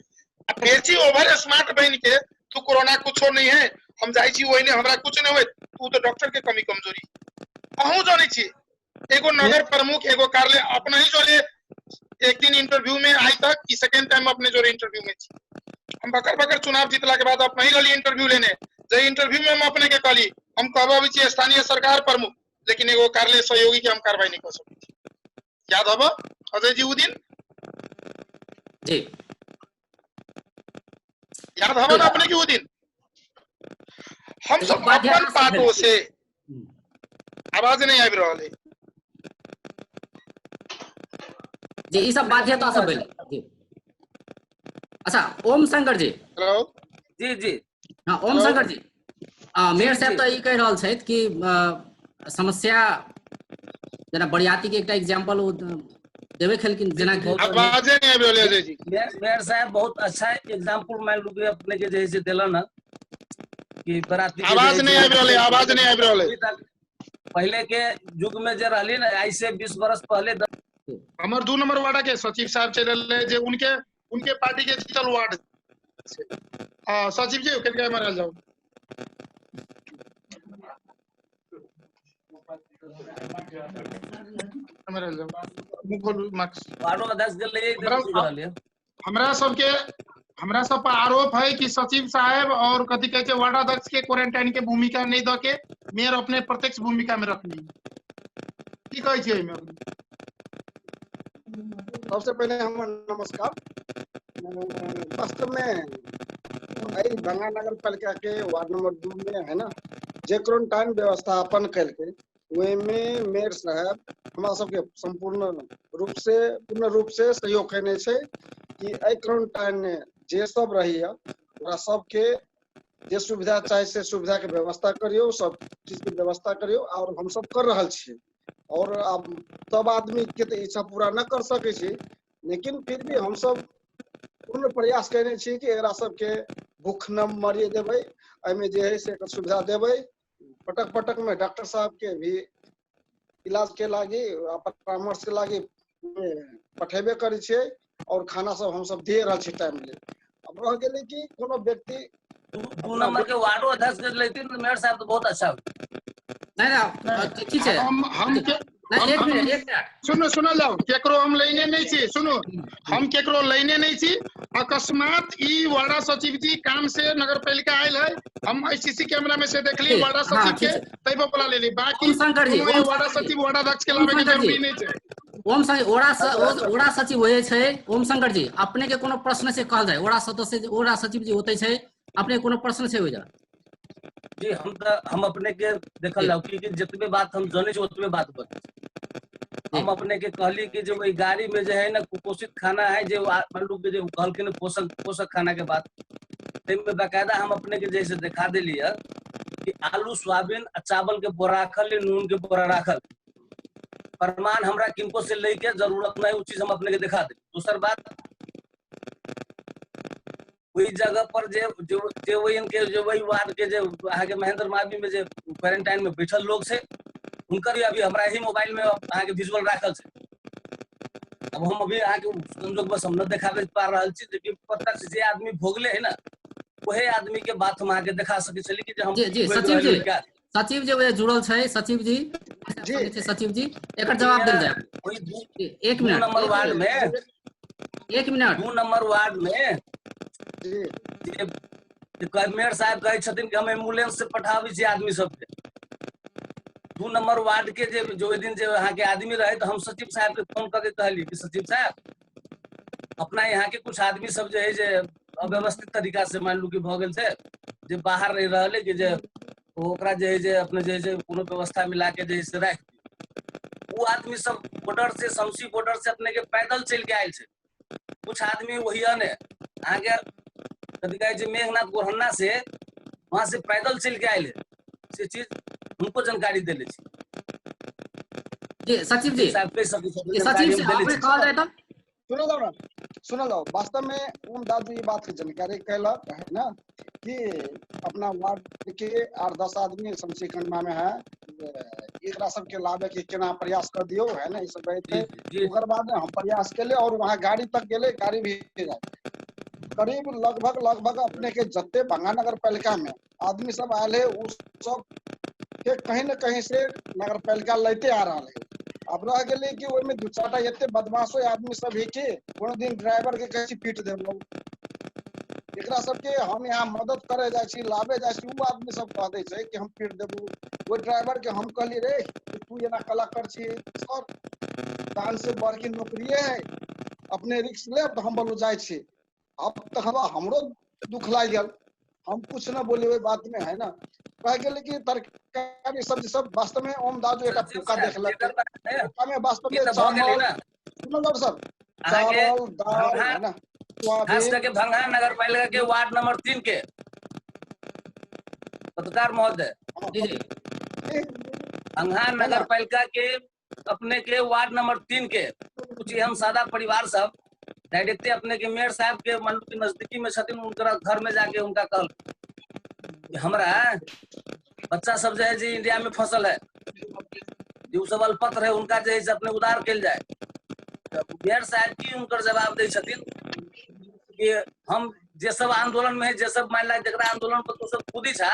आ बेसी ओवर स्मार्ट बन के तू कोरोना कुछो नहीं है हम जाइ छी ओहिने हमरा कुछ नहीं होय, तू तो डॉक्टर के कमी कमजोरी अहूँ जानै छी। एगो नगर प्रमुख एगो कार्यालय अपना ही जोड़े एक दिन इंटरव्यू में आई तक कि सेकेंड टाइम अपने जोड़े इंटरव्यू में छी, हम बकर बकर चुनाव जीतला के बाद अपना ही रहली इंटरव्यू लेने, जे इंटरव्यू में हम अपने के कहली हम कहब छी स्थानीय सरकार प्रमुख, लेकिन एगो कार्यालय सहयोगी के हम कार्रवाई नहीं कर सकै छी। याद हब अजय जी उ दिन?
जी
याद हब ना अपने के उ दिन? हम सब अपन पाटो से आवाज नहीं आबि रहल है
जी, ई सब बाध्यता सब भेल जी। अच्छा ओम शंकर जी।
हेलो
जी जी।
हाँ ओम शंकर जी, मेयर साहब तऽ ई कहि रहल छथि कि समस्या जेना बरियाती के एकटा एग्जांपल ओ देबे खेलखिन, जेना कि
आवाजे नहीं आबि रहल है जी।
मेयर साहब बहुत अच्छा एग्जांपल मान लू अपने के जे से देलन है
कि बराती के
आवाज
जे
नहीं आबि रहल है, आवाज नहीं आबि रहल है।
पहले के युग में जे रहली ना, आई से 20 बरस पहले
हमर 2 नंबर वार्ड के सचिव साहब चलि रहले जे उनके उनके पार्टी के जीतल वार्ड छै। हाँ सचिव जी कनिका एम्हर आयल जाउ। एम्हर आयल जाउ। मुँह खोलू मास्क।
वार्डो अध्यक्ष गेल रहियै तऽ
हमरा
बुझि रहलियै।
हमरा सबके हमरा सब पर आरोप है कि सचिव साहब और कथी कहै छै वार्डाध्यक्ष के क्वारंटाइन के भूमिका नहीं द के मेयर अपने प्रत्यक्ष भूमिका में रखनी। की कहै छियै एहिमे?
सबसे पहले हमर नमस्कार। वास्तव में एहि भंगा नगर पालिका के वार्ड नंबर 2 में है ना जे क्वारंटाइन व्यवस्थापन कलकै ओहिमे मेयर साहब हमरा सबके संपूर्ण रूप से पूर्ण रूप से सहयोग केने छै कि एहि क्वारंटाइन में जे सब रहैया ओकरा सबके जे सुविधा चाही से सुविधा के व्यवस्था करियौ, सब चीज के व्यवस्था करियौ और हम सब कर रहल छी। और अब सब आदमी के तो इच्छा पूरा न कर सकै छी, लेकिन फिर भी हम सब पूर्ण प्रयास केने छी कि एकरा सबके भूख न मरिए देबै, एहिमे जे है से एकर सुविधा देबै। पटक पटक में डॉक्टर साहब के भी इलाज के लागी परामर्श के लागी पठेबे करै छियै और खाना सब हम सब दे रहल छी टाइमली। अब रह गेलै कि कोनो व्यक्ति
2 नंबर के वार्डो अध्यक्ष के लेथिन तो मेयर साहब तो बहुत अच्छा होत।
नहीं नहीं ठीक है।
हम
नहीं, एक मिनट एक मिनट
सुनो सुनो जाओ, केकरो हम लेने नहीं छी, सुनो हम केकरो लेने नहीं छी। अकस्मात ई वार्डा सचिव जी काम से नगर पालिका आयल है, हम सीसी कैमरा में से देखली वार्डा सचिव के तै पर बोला लेली। बाकी
शंकर जी
वार्डा सचिव वार्डा अध्यक्ष के लाबे के जरूरी नहीं छै।
ओम शंकर ओड़ा सचिव होय छै। ओम शंकर जी अपने के कोनो प्रश्न से कहल जाय, ओड़ा सदस्य ओड़ा सचिव जी होते छै, अपने कोनो प्रश्न छै हो जा?
जी हम त हम अपने के देखल जाओ कि जितने बात हम जानै छी ओतबे बात बतै। हम अपने के कहली कि जो वही गाड़ी में जो है ना कुपोषित खाना है, जो मान लो के जो कहलखिन पोषक पोषक खाना के बात, ताहिमे बाकायदा हम अपने के जैसे देखा देली है कि आलू सोयाबीन आ चावल के बोरा राखल, नून के बोरा राखल, प्रमाण हमरा किनको से लेके जरूरत नहीं, वो चीज हम अपने के देखा दे। दोसर बात वही जगह पर जे जो जे वही इनके जो वही वार्ड के जे अहाँके महेंद्र मावी में जे क्वारंटाइन में बैठल लोग छै उनकर भी अभी हमरा ही मोबाइल में अहाँके विजुअल राखल छै। अब हम अभी अहाँके संजोग बस हम न देखाबे पा रहल छी, लेकिन प्रत्यक्ष जे आदमी भोगले है ना वही आदमी के बात हम अहाँके देखा सकै छली कि जे हम
जी जी सचिव जी सचिव जी वह जुड़ल छै। सचिव जी जी सचिव जी एकर जवाब देल जाय। एक मिनट
2 नंबर वार्ड में
एक मिनट
2 नंबर वार्ड में जे मेयर साहब कहै छथिन कि हम एम्बुलेंस से पठाबै छी आदमी सबके। 2 नंबर वार्ड के जे जो दिन जे अहाँके आदमी रहे तो हम सचिव साहब के फोन करके कहलिए कि सचिव साहब अपना यहाँ के कुछ आदमी सब जे है जे अव्यवस्थित तरीका से मान लू कि भऽ गेल छै, जे बाहर रहि रहल है कि जे ओकरा जे है जे अपने जे है कोनो व्यवस्था मिला के जे है से राखि दियौ। ओ आदमी सब बॉर्डर से शमसी बॉर्डर से अपने के पैदल चलि के आयल छै। कुछ आदमी वही ने अहाँके कथी कहै छै मेघनाथ गोरहन्ना से वहां से पैदल चलि के आयल है, से चीज उनको जानकारी देले छी।
जी सचिव जी
साहब कहि सकै छी,
सचिव से अपने कहल जाय त
सुनल जाओ ना, सुनल जाओ। वास्तव में ओम दादू ई बात के जानकारी कैलक है ना कि अपना वार्ड के 8-10 आदमी शमसी खंडमा में है, एकरा सबके लाबे के केना प्रयास कर दियो है ना, ई सब रहे। ओकर बाद हम प्रयास केले और वहां गाड़ी तक गेले, गाड़ी भी करीब लगभग लगभग अपने के जते भंगा नगर पालिका में आदमी सब आयल है उ सब के कहीं न कहीं से नगर पालिका लेते आ रहा है। अब रह गेलै कि ओहिमे 2-4 टा एते बदमाशो आदमी सब है कि कोनो दिन ड्राइवर के कहै छी पीट देबौ। एकरा सबके हम यहाँ मदद करे जाइ छी, लाबे जाइ छी, उ आदमी सब कह दै छै कि हम पीट देबू। ओहि ड्राइवर के हम कहलियै रे तू एना कलाकार छी सर, दान से बड़की नौकरिए है, अपने रिक्स लेब तऽ हम बोलू जाइ छी। अब तऽ हमरो दुख लागि गेल, हम कुछ न बोले ओहि बात में है ना। कह गेलै कि तरकारी सब्जी सब वास्तव में ओम दाजू एकटा फूका देखलक में वास्तव में चावल सुनल जाओ सर, चावल दाल है ना,
खास करके भंगा नगर पालिका के वार्ड नंबर 3 के पत्रकार महोदय भंगा नगर पालिका के अपने के वार्ड नंबर 3 के कुछ हम सादा परिवार सब डायरेक्टे अपने के मेयर साहब के मान के नजदीकी में छथिन, उनका घर में जाके उनका कहल
हमरा बच्चा सब जे है जे इंडिया में फसल है, जे उ सब अल्पत रहे, उनका जे है से अपने उदार कयल जाय। तऽ मेयर साहब की हुनकर जवाब दै छथिन कि हम जे सब आंदोलन में है, जे सब मान ला जकरा आंदोलन पर तो सब कूदी छै,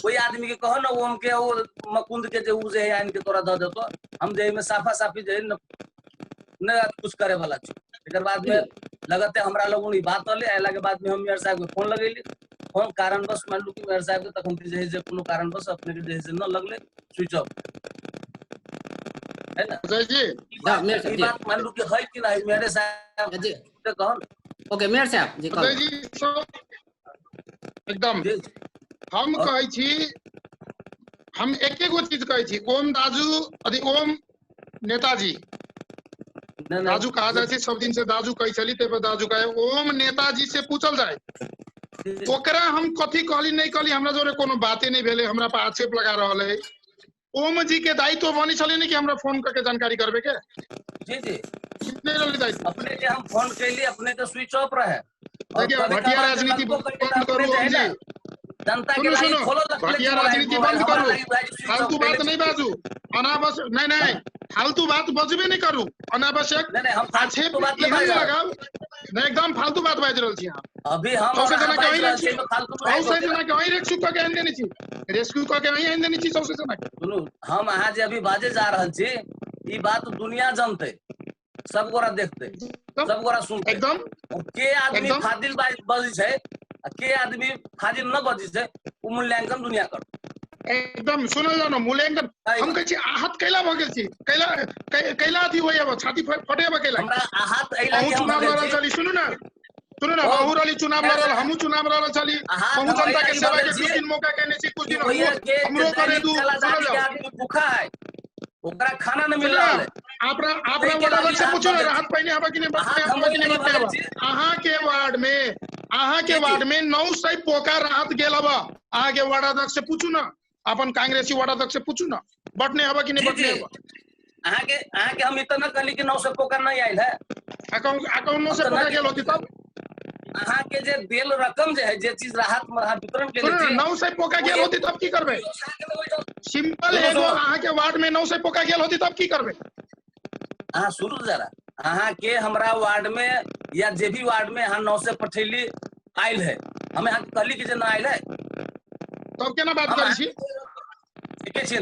कोई आदमी के कहो ना ओम के ओ मकुंद के जे उ जे है आनि के तोरा दऽ देतो, हम जे में साफा साफी जे है न न कुछ करे वाला छी। एकर बाद में लगते हमरा लोगन ई बात अले, अयला के बाद में हम मेयर साहब के फोन लगेली। फोन कारणवश मान लू कि मेयर साहब के तखन जे है से कोनो कारणवश अपने के जे है से न लगले, स्विच ऑफ है ना।
अजय जी।
ई बात,
मेयर साहब,
ई
जी।
बात मान लू कि है कि नहीं मेयर साहब
जी।
के कहल।
ओके मेयर साहब जी,
अजय
कहू।
जी, एकदम
जी।
हम कहै छी, हम एके गो चीज कहै छी, ओम दाजू अथी ओम नेताजी,
नहीं,
दाजू कहा जाइ छै, सब दिन से दाजू कहै छली, तै पर दाजू कहे, ओम नेताजी से पूछल जाय ओकरा हम कथी कहली नहीं कहली, हमरा जोरे कोनो बाते नहीं भेलै, हमरा पर आक्षेप लगा रहल है। ओम जी के दायित्व बनी छलै ने कि हमरा फोन करके जानकारी करबे के।
जी जी।
नहीं रहलै दायित्व।
अपने के हम फोन कैली, अपने के स्विच ऑफ रहे। और
देखिए,
कभी
घटिया
कभार
राजनीति
जनता को
बंद करू
अपने जे है
ओम जी।
ना, जनता के
सुनू,
लागी
सुनू,
खोलो रखले
घटिया
छी मोबाइल,
राजनीति
मोबाइल
बंद
हमरा
करू।
लागी भाई स्विच ऑफ
फालतू बात
कैले
नहीं
छी।
बाजू, अनावश्यक नहीं, नहीं, फालतू बात बजबे नहीं करू, अनावश्यक
नहीं, नहीं, हम फालतू
आक्षेप
बात नहीं
एहन
बाजब।
लगाउ नहीं, एकदम फालतू बात बाजि रहल छी अहाँ।
अभी हम
चौसठ
और
जना
अहाँ
के
बाजि
अहीं
रहल
रेस्क्यू
छी, एहिमे फालतू बात
चौसठ
होतै।
जना के अहीं रेस्क्यू कऽ के आनि देने छी, रेस्क्यू कऽ के अहीं आनि देने छी 64 जना के।
सुनू, हम अहाँ जे अभी बाजे जा रहल छी, ई बात दुनिया जनतै, सब गोरा देखतै,
एकदम,
सब गोरा सुनतै।
एकदम,
और के आदमी
एकदम।
फाजिल बजै छै आ के आदमी फाजिल न बजै छै, ओ मूल्यांकन दुनिया करतै।
एकदम सुनल जाउ ने, मूल्यांकन हम कहै छी आहत कैला भऽ गेल छी, कैला अथी होइए, छाती फटेबा कैला।
हमरा आहत एहि
अहूँ
लागी हम
चुनाव
भऽ गेल
लड़ल
छी।
छली, सुनू ने, सुनू ने,
ओ,
अहूँ रहली चुनाव लड़ल, हमहूँ चुनाव लड़ल छली,
आहत
अहूँ
हम
जनता
एहि
के
लागी
सेवा
भऽ
के
गेल
कुछ
छी।
दिन मौका केने छी, कुछ दिन
ओहि के
हमरो
जे
करे
दैनिक
दू,
चला
सुनल
जाति के
जाउ।
आदमी भूखा है, ओकरा खाना नहीं मिल
सुनू
रहल
ने,
है।
अपना
एहि के
वार्ड
लागी
से
आहत
पूछू ने,
भऽ गेल
राहत
छी।
पहिने हबा कि नहीं,
आहत
बटने
हम
हबा कि
एहि
नहीं,
लागी
बटने
भऽ गेल
हबा।
छी।
अहाँ के
जी, जी।
वार्ड में 900 पोका राहत गेल हबा, अहाँ के वार्ड अध्यक्ष से पूछू ना, अपन कांग्रेसी वार्ड अध्यक्ष से पूछू ना, बटने हबा कि नहीं,
जी,
बटने
जी।
हबा।
अहाँ के हम इतना कहली कि 900 पोका नहीं आयल है।
अकाउंट 900
हम तऽ
पोका
नहि
गेल होती तब।
अहाँ के जे देल रकम जे है, जे चीज राहत में अहाँ वितरण केने
सुनू ने,
छी,
900 पोका गेल होती तब की करबै? सिंपल
सुनू,
एगो
सुनू।
अहाँ के वार्ड में 900 पोका गेल होती तब की करबै?
अहाँ सुनू जरा, अहाँ के हमरा वार्ड में या जे भी वार्ड में अहाँ 900 पठैली आयल है, हम अहाँ के कहली कि जे न आयल है,
तब केना बात
हम
करै छी?
ठीके छी,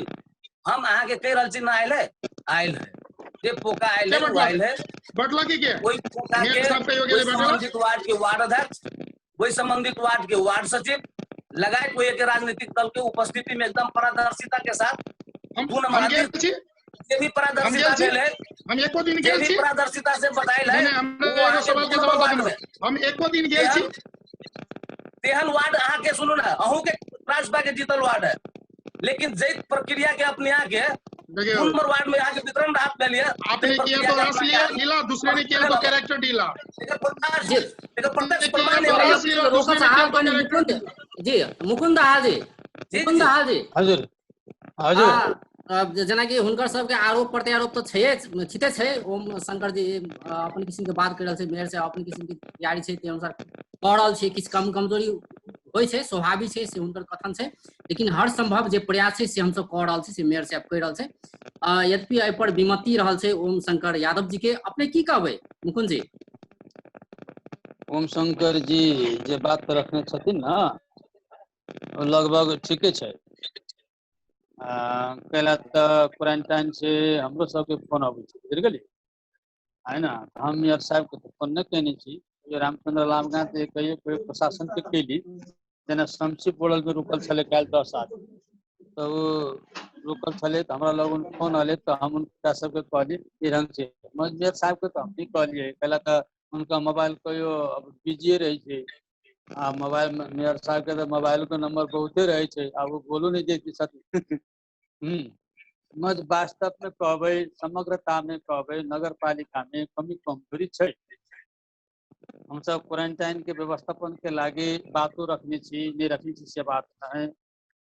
हम अहाँ के कहि रहल छी न आयल है, आयल है, जे पोका आयल
के
है ओ
बटलक?
आयल है।
बटलक की के?
ओहि पोका
मेयर
के
साहब कहियो
ओहि
गेलै बटलक?
संबंधित वार्ड के वार्ड अध्यक्ष, ओहि संबंधित वार्ड के वार्ड सचिव लगायत कोई एक राजनीतिक दल के उपस्थिति में एकदम पारदर्शिता के साथ दू नंबर
हम गेल
आदमी
छी?
जे भी
हम
पारदर्शिता
गेल छी?
भेल है,
हम एको दिन
जे
गेल
भी
छी?
पारदर्शिता से बतायल है,
नहीं, नहीं, हमरा
वो
एगो
अहाँके
सवाल के
दू नंबर
जवाब
वार्ड
दियौ।
में।
हम एको दिन गेल छी?
तेहन वार्ड अहाँ के सुनू ना, अहूँ के राजपा के जीतल वार्ड है, लेकिन जै प्रक्रिया के अपने यहाँ के
देखियौ।
दू नंबर वार्ड में यहाँ के वितरण राहत भेल है,
आपने
तै
किया
प्रक्रिया
तो
के
रस
अपना
लिया,
के
ढीला, दूसरे ने किया तो कैरेक्टर ढीला।
एकर प्रत्यक्ष
जी।
एकर प्रत्यक्ष
किया
प्रमाण
तो
है।
रस लिया, दूसरे ने
साहब
किया तो
कनि
कैरेक्टर
मुकुंद जी, मुकुंद हाल जी,
जी,
मुकुंद
जी।
हाल जी।
हजुर, हजुर।
जेनाकि हुनकर सबके आरोप प्रत्यारोप तऽ छैहे, छिते छै। ओम शंकर जी अपन किसिम के बात करि रहल छै, मेयर साहब अपन किसिम के तैयारी छै, ताहि अनुसार कऽ रहल छै, किछु कम कमजोरी होइ छै, स्वाभाविक छै, से हुनकर कथन छै, लेकिन हर संभव जे प्रयास छै से हमसब कऽ रहल छी, से मेयर साहब कहि रहल छै। यद्यपि एहि पर विमति रहल छै ओम शंकर यादव जी के, अपने की कहबै मुकुंद जी?
ओम शंकर जी जे बात रखने छथिन ने, ओ लगभग ठीके छै। कैला तऽ क्वारेंटाइन से हमरो सबके फोन अबै छै, बुझि गेलियै है ना। हम मेयर साहब के तऽ फोन नहि केने छी, रामचंद्र लामगा तऽ कहियो कहियो प्रशासन के केली, जेना शमशी बोड़ल में रुकल छलै काल्हि 10 आदमी, तऽ ओ रुकल छलै तऽ हमरा लग फोन एलै, तऽ हम हुनका सबके कहली ई रंग छै। मेयर साहब के तऽ हम नहि कहलियै, कैला तऽ हुनका मोबाइल कहियो अब बिजिए रहै छै, आ मोबाइल मेयर साहब के तऽ मोबाइल के नंबर बहुते रहै छै, आ ओ बोलो नहि दैत छथिन। मज वास्तव में कहबै, समग्रता में कहबै, नगर पालिका में कमी कमजोरी छै। हमसब क्वारेंटाइन के व्यवस्थापन के लागी बातो रखने छी, नहीं रखने छी से बात नहीं।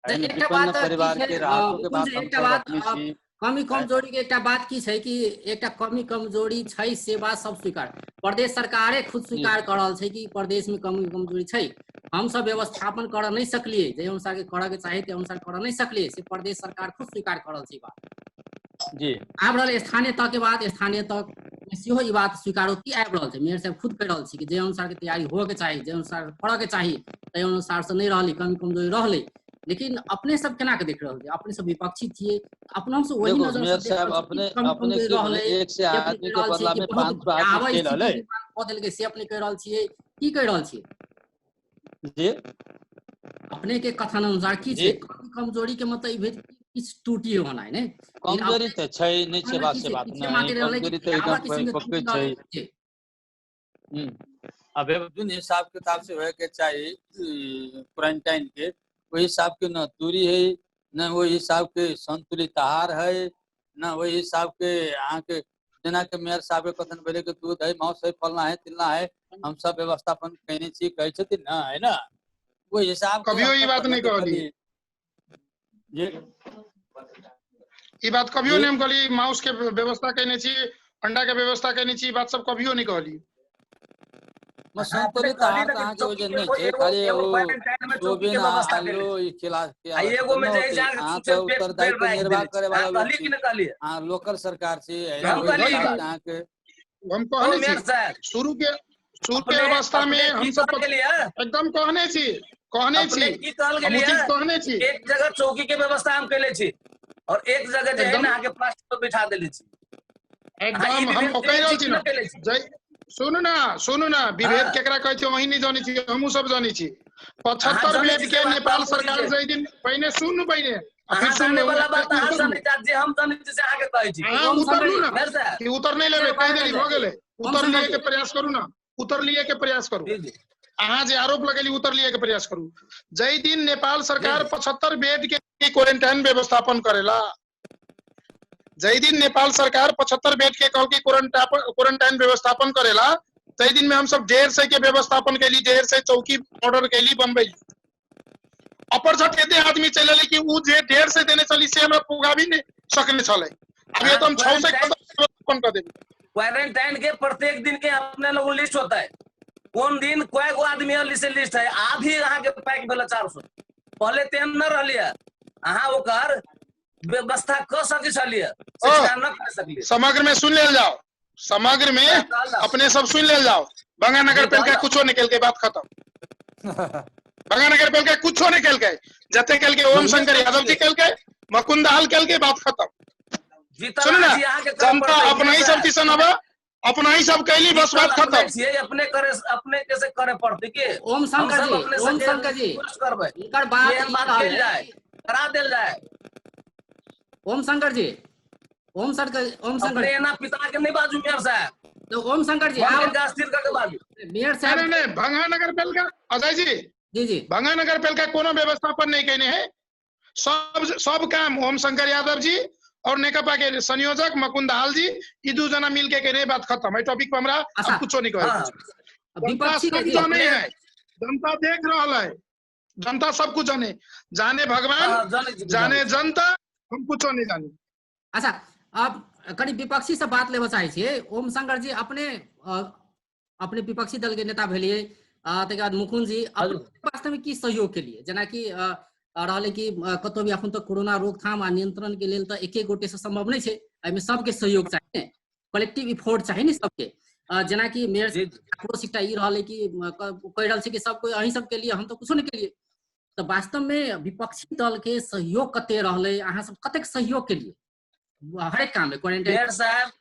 एकटा
विपन्न
बात की
परिवार
छै,
के राहतो के
मुकुंद
बात
जी,
हमसब
एकटा बात,
रखने छी।
कमी कमजोरी के एकटा बात की छै कि एकटा कमी कमजोरी छै से बात सब स्वीकार, प्रदेश सरकारे खुद स्वीकार कर रहल छै कि प्रदेश में कमी कमजोरी छै, हम सब व्यवस्थापन कर नहीं सकलिए, जे अनुसार के करऽ के चाही ते अनुसार कर नहीं सकलिए, से प्रदेश सरकार खुद स्वीकार कर रहल छै बात
जी।
आबि रहल स्थानीय तह के बात, स्थानीय तह सेहो ई बात स्वीकारोक्ति आबि रहल छै। मेयर साहब खुद कहि रहल छै कि जे अनुसार के तैयारी होऽ के चाही, जे अनुसार करऽ के चाही ताहि अनुसार से नहि रहलै, कमी कमजोरी रहलै। लेकिन अपने सब केना के देख रहल छियै? अपने सब विपक्षी छियै, अपना सब वही
देखो
नजर
मेयर
से देख
साहब
रहल छियै
अपने
कि कमी
अपने
कमजोरी
की भेलै
रहलै,
100
से अपने
आदमी
कहि
के
रहल छियै
बदला
कि
में
बहुत
500 आदमी
भयावह
चलि
स्थिति
एलै।
निर्माण कऽ देलकै, से अपने कहि रहल छियै, की कहि रहल छियै?
जी
अपने के कथन अनुसार की
जी
छै? कमी कमजोरी के मतलब ई भेल कि किछु त्रुटि होनाइ नहि, लेकिन
कमजोरी
अपने
तऽ छै, नहि छै
कथनमे
बात
की
से
छै?
बात
पीछे
नहि,
मात्र रहलै कि
कमजोरी तऽ
भयावह
एकदम
किसिम के
पक्के
त्रुटि
छै।
रहलै से।
अब जुन हिसाब किताब से होए के चाही क्वारंटाइन के, ओहि हिसाब के न दूरी है, न ओहि हिसाब के संतुलित आहार है, न ओहि हिसाब के अहाँके जेना के मेयर साहब के कथन भेलै कि दूध है, मांस है, फलना है, चिलना है, हम सब व्यवस्थापन कयने छी कहै छथिन न, है ना, ओहि हिसाब के
कभियो ई
हमसब
बात
तऽ
नहि
नहि
कहलियै।
देखलियै। जी
ई बात कभियो
जी
नहि हम कहलियै, माउस के व्यवस्था केने छी, अंडा के व्यवस्था केने छी, ई बात सब कभियो नहि कहलियै।
म
अहाँ अपने
संतुलित
कहली
आहार
ना
तऽ
कि
अहाँके
चौकी
ओहि
के
नहि
एगो
छै,
एगो
खाली
एगो
ओ
क्वारेंटाइन में चौकी के
सोयाबीन आ
व्यवस्था
आलू
केले छी
ई खिला
आ
खियाबऽ
एगो
तऽ
में
नहि
जे है
होतै।
से अहाँके
अहाँ
छुछे
तऽ
पेड़ पेड़
उत्तरदायित्व
राखि
निर्वाह
देने छी।
करे
अहाँ
वाला लोक
कहलियै
छी,
कि नहि कहलियै?
अहाँ लोकल सरकार छी, है ना,
हम
ओहि
कहलियै ई
हिसाब
बात
से अहाँके
हम
ओ
कहने छी
मेयर साहब
शुरू के
अपने
अवस्था में
अपने
हम
की
सब
कहल गेलियै?
एकदम कहने छी, कहने
अपने
छी,
की कहल
हम
गेलियै?
उचित कहने छी।
एक जगह चौकी के व्यवस्था हम कैले छी और एक जगह जे है
एकदम
ना अहाँके प्लास्टिक पर बैठा देले छी। अहाँ ई
एकदम हम
विभेद
कहि
केने
रहल
छी
छी
कि
ना।
नहि केले छी?
जय सुनू ना, सुनू ना, विभेद
हाँ
केकरा कहै छै अहीं नहि जानै छी, हमहूँ सब जानै छी।
अहाँ
75
जानै
बेड
छी
के
से बात तऽ
नेपाल
हम बुझै
सरकार
छियै।
से दिन पहिने सुनू पहिने आ फिर
अहाँ
सुनू,
जाने वाला बात अहाँ
उतरलू।
जानै छी, जे हम जानै छी से अहाँके कहै छी।
अहाँ
ओम शंकर
उतरलू
जी,
ना
मेयर साहब
कि उतर नहि लेबै, कहि देली भऽ गेलै।
ओम
उतर
शंकर
लिए
जी
के प्रयास करू ना, उतर लिए के प्रयास करू।
जी जी
अहाँ जे आरोप लगेली उतर लिए के प्रयास करू। जै दिन नेपाल
जी
सरकार
जी
75 बेड के क्वारंटाइन व्यवस्थापन करेला, जै दिन नेपाल सरकार 75 बेड के कहल कि क्वारंटाइन व्यवस्थापन करेला, तै दिन में हम सब 150 के व्यवस्थापन कैली, 150 चौकी ऑर्डर कैली बनबैली। अपर झट एते आदमी चलि एलै कि उ जे 150 देने छली से हमरा पुगाबी नहि सकने छलै। अभी
अहाँ
तो हम 600
क्वारंटाइन
व्यवस्थापन कर देबै।
क्वारंटाइन के प्रत्येक दिन के अपने लोग लिस्ट होता है, कोन दिन कय गो आदमी है से लिस्ट है। अभी अहाँ के पैक भेल 400, पहले तेहन न रहलियै, अहाँ ओकर व्यवस्था कऽ सकै छलियै, से
ओ,
अहाँ न कर सकलियै।
समग्र में सुन लेल जाओ, समग्र में
हाँ, कहल जाओ।
अपने सब सुन लेल जाओ। बंगा
जी
नगर
कहल
पालिका
जाओ।
कुछो नहीं केलकै, बात खत्म। बंगा नगर पालिका कुछो नहीं केलकै, जते केलकै ओम
नहिये
शंकर
केलकै।
यादव जी केलकै, मुकुंद दाहाल केलकै, बात खत्म।
जीतल
सुनू ना,
अहाँ छी, अहाँके करऽ
जनता
पड़तै।
अपना ही सब दिसन अब, अपना ही सब कैली, बस
जीतल
बात
अपने
खत्म।
छियै, अपने करे, अपने कैसे करे पड़तै की?
ओम
हम
शंकर
सब
जी,
अपने
ओम
से
शंकर जी,
रिक्वेस्ट करबै
हिनकर बात
एहन
ई
बात
रहल
कयल जाय, करा देल जाय।
ओम शंकर जी, ओम शंकर, ओम शंकर
अपने एना पिता के नहीं बाजू मेयर साहब।
तो ओम शंकर जी,
मन
आप
के अस्थिर करके बाजू।
मेयर साहब
नहीं, नहीं, भंगा नगर पालिका अजय जी,
जी जी,
भंगा नगर पालिका कोनो व्यवस्थापन नहीं केने है। सब काम ओम शंकर यादव जी और नेकपा के संयोजक मुकुंद दाहाल जी, ई दू जना मिल के केने, बात खत्म। एहि टॉपिक पर हमरा
अच्छा।
अब कुछो नहीं कहै।
हाँ।
जनता
विपक्षी
सब
के जी,
जाने है, जनता देख रहल है, जनता सब कुछ जाने, जाने भगवान,
हाँ, जाने जी,
जाने
जाने।
जनता, हम कुछो नहीं जाने।
अच्छा, अब कनी विपक्षी से बात लेबऽ चाहै छियै। ओम शंकर जी, अपने अपने विपक्षी दल के नेता भेलियै, ताहिके बाद मुकुंद जी, अपने वास्तव में की सहयोग के लिए, जेनाकि रहलै कि कतौ भी अखन तक कोरोना रोकथाम आ नियंत्रण के लेल तऽ एके गोटे से संभव नहि छै, एहिमे सबके सहयोग चाही ने, कलेक्टिव इफोर्ट चाही ने सबके। जेनाकि मेयर
जी, जी।
आक्रोश एकटा ई रहलै कि कहि रहल छै कि सब कोइ अहीं सबके लिए, हम तऽ कुछो नहि केलियै। तऽ वास्तव में विपक्षी दल के सहयोग कते रहलै, अहाँ सब कतेक सहयोग केलियै हरेक काम में क्वारंटाइन?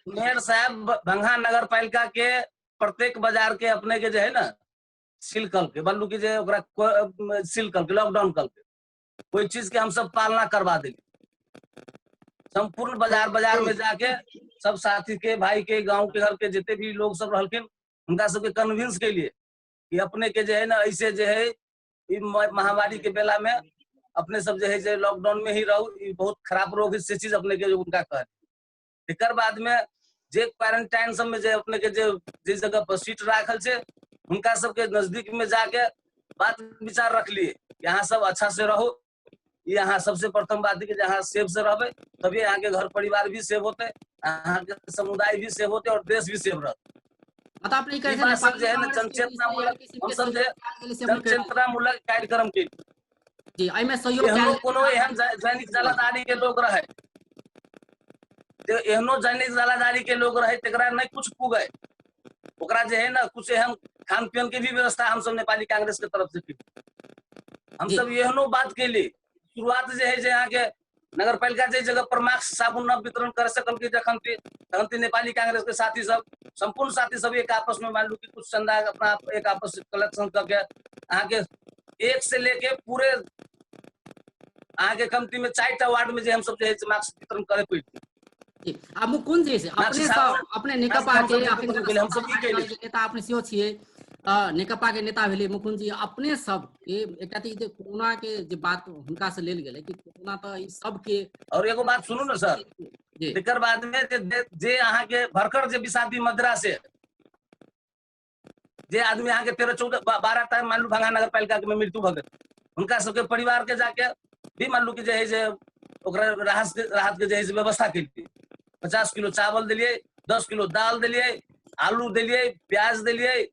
मेयर साहब भंगा नगर पालिका के प्रत्येक बाजार के अपने के जे है ना सील कल के, बल्लू के जे ओकरा सील कल के, लॉकडाउन कल के, कोई चीज के हम सब पालना करवा दिली। संपूर्ण बाजार बाजार में जाके सब साथी के, भाई के, गांव के, घर के जितने भी लोग सब रहलखिन, उनका सबके कन्विंस के लिए कि अपने के जे है ना ऐसे जे है ई महामारी के बेला में अपने सब जे है जे लॉकडाउन में ही रहू, ई बहुत खराब रोग है, से चीज अपने के उनका कह। एकर बाद में जे क्वारंटाइन सब में जे अपने के जे जिस जगह पर सीट राखल छै, उनका सबके नजदीक में जाके बात विचार रख लिए, यहाँ सब अच्छा से रहो, ई अहाँ सबसे प्रथम बात कि जे अहाँ सेफ से रहबै तभी अहाँके घर परिवार भी सेफ होतै, अहाँके समुदाय भी सेफ होतै और देश भी सेफ रहतै।
मतलब अपने ई कहै
ई
छै
बात सब
नेपाली
जे है ने
कांग्रेस के
जनचेतनामूलक
किसिम के
हम सब जे
सहयोग कयल गेलै से अपने कहि रहल छी।
जनचेतनामूलक कार्यक्रम के
जी, एहिमे सहयोग
एहनो
कयल
कोनो एहन जैनिक जलाधारी के लोग रहे, एहनो जैनिक जलाधारी के लोग रहे तकरा नहीं कुछ पुगे, ओकरा जे है ना कुछ एहन खान पियन के भी व्यवस्था हम सब नेपाली कांग्रेस के तरफ से की। हम सब एहनो बात केली। शुरुआत जे है जे यहाँ के नगर पालिका जे जगह पर मास्क साबुन न वितरण कर सकल की जखन तखन ती नेपाली कांग्रेस के साथी सब संपूर्ण साथी सब एक आपस में मान लू कि कुछ चंदा अपना एक आपस में कलेक्शन करके अहाँ के एक से लेके पूरे अहाँ के कमती में 4 टा वार्ड में जे हम सब जे है से मास्क वितरण करे पड़ती।
जी, आ मुकुंद जी से
मास्क
अपने
साबुन,
सब, अपने
मास्क
नेकपा
हम
के
सब
अखन
वितरण केलियै, हम सब ई केलियै।
नेता अपने सेहो छियै, नेकपा के नेता भेलै मुकुंद जी। अपने सब के एकटा तऽ ई जे कोरोना के जे बात हुनका से लेल गेलै कि कोरोना तऽ ई सबके।
और एगो बात सुनू ने सर,
जी।
एकर बाद में जे अहाँ के भरकर जे विषादी मद्रा से जे आदमी अहाँ के 13 14 12 टा मान लू भंगा नगर पालिका के मृत्यु भऽ गेल, हुनका सबके परिवार के जाके भी मान लू कि जे है जे ओकरा राहत के जे है से व्यवस्था केलियै। 50 किलो चावल देलियै, 10 किलो दाल देलियै, आलू देलियै, प्याज देलियै,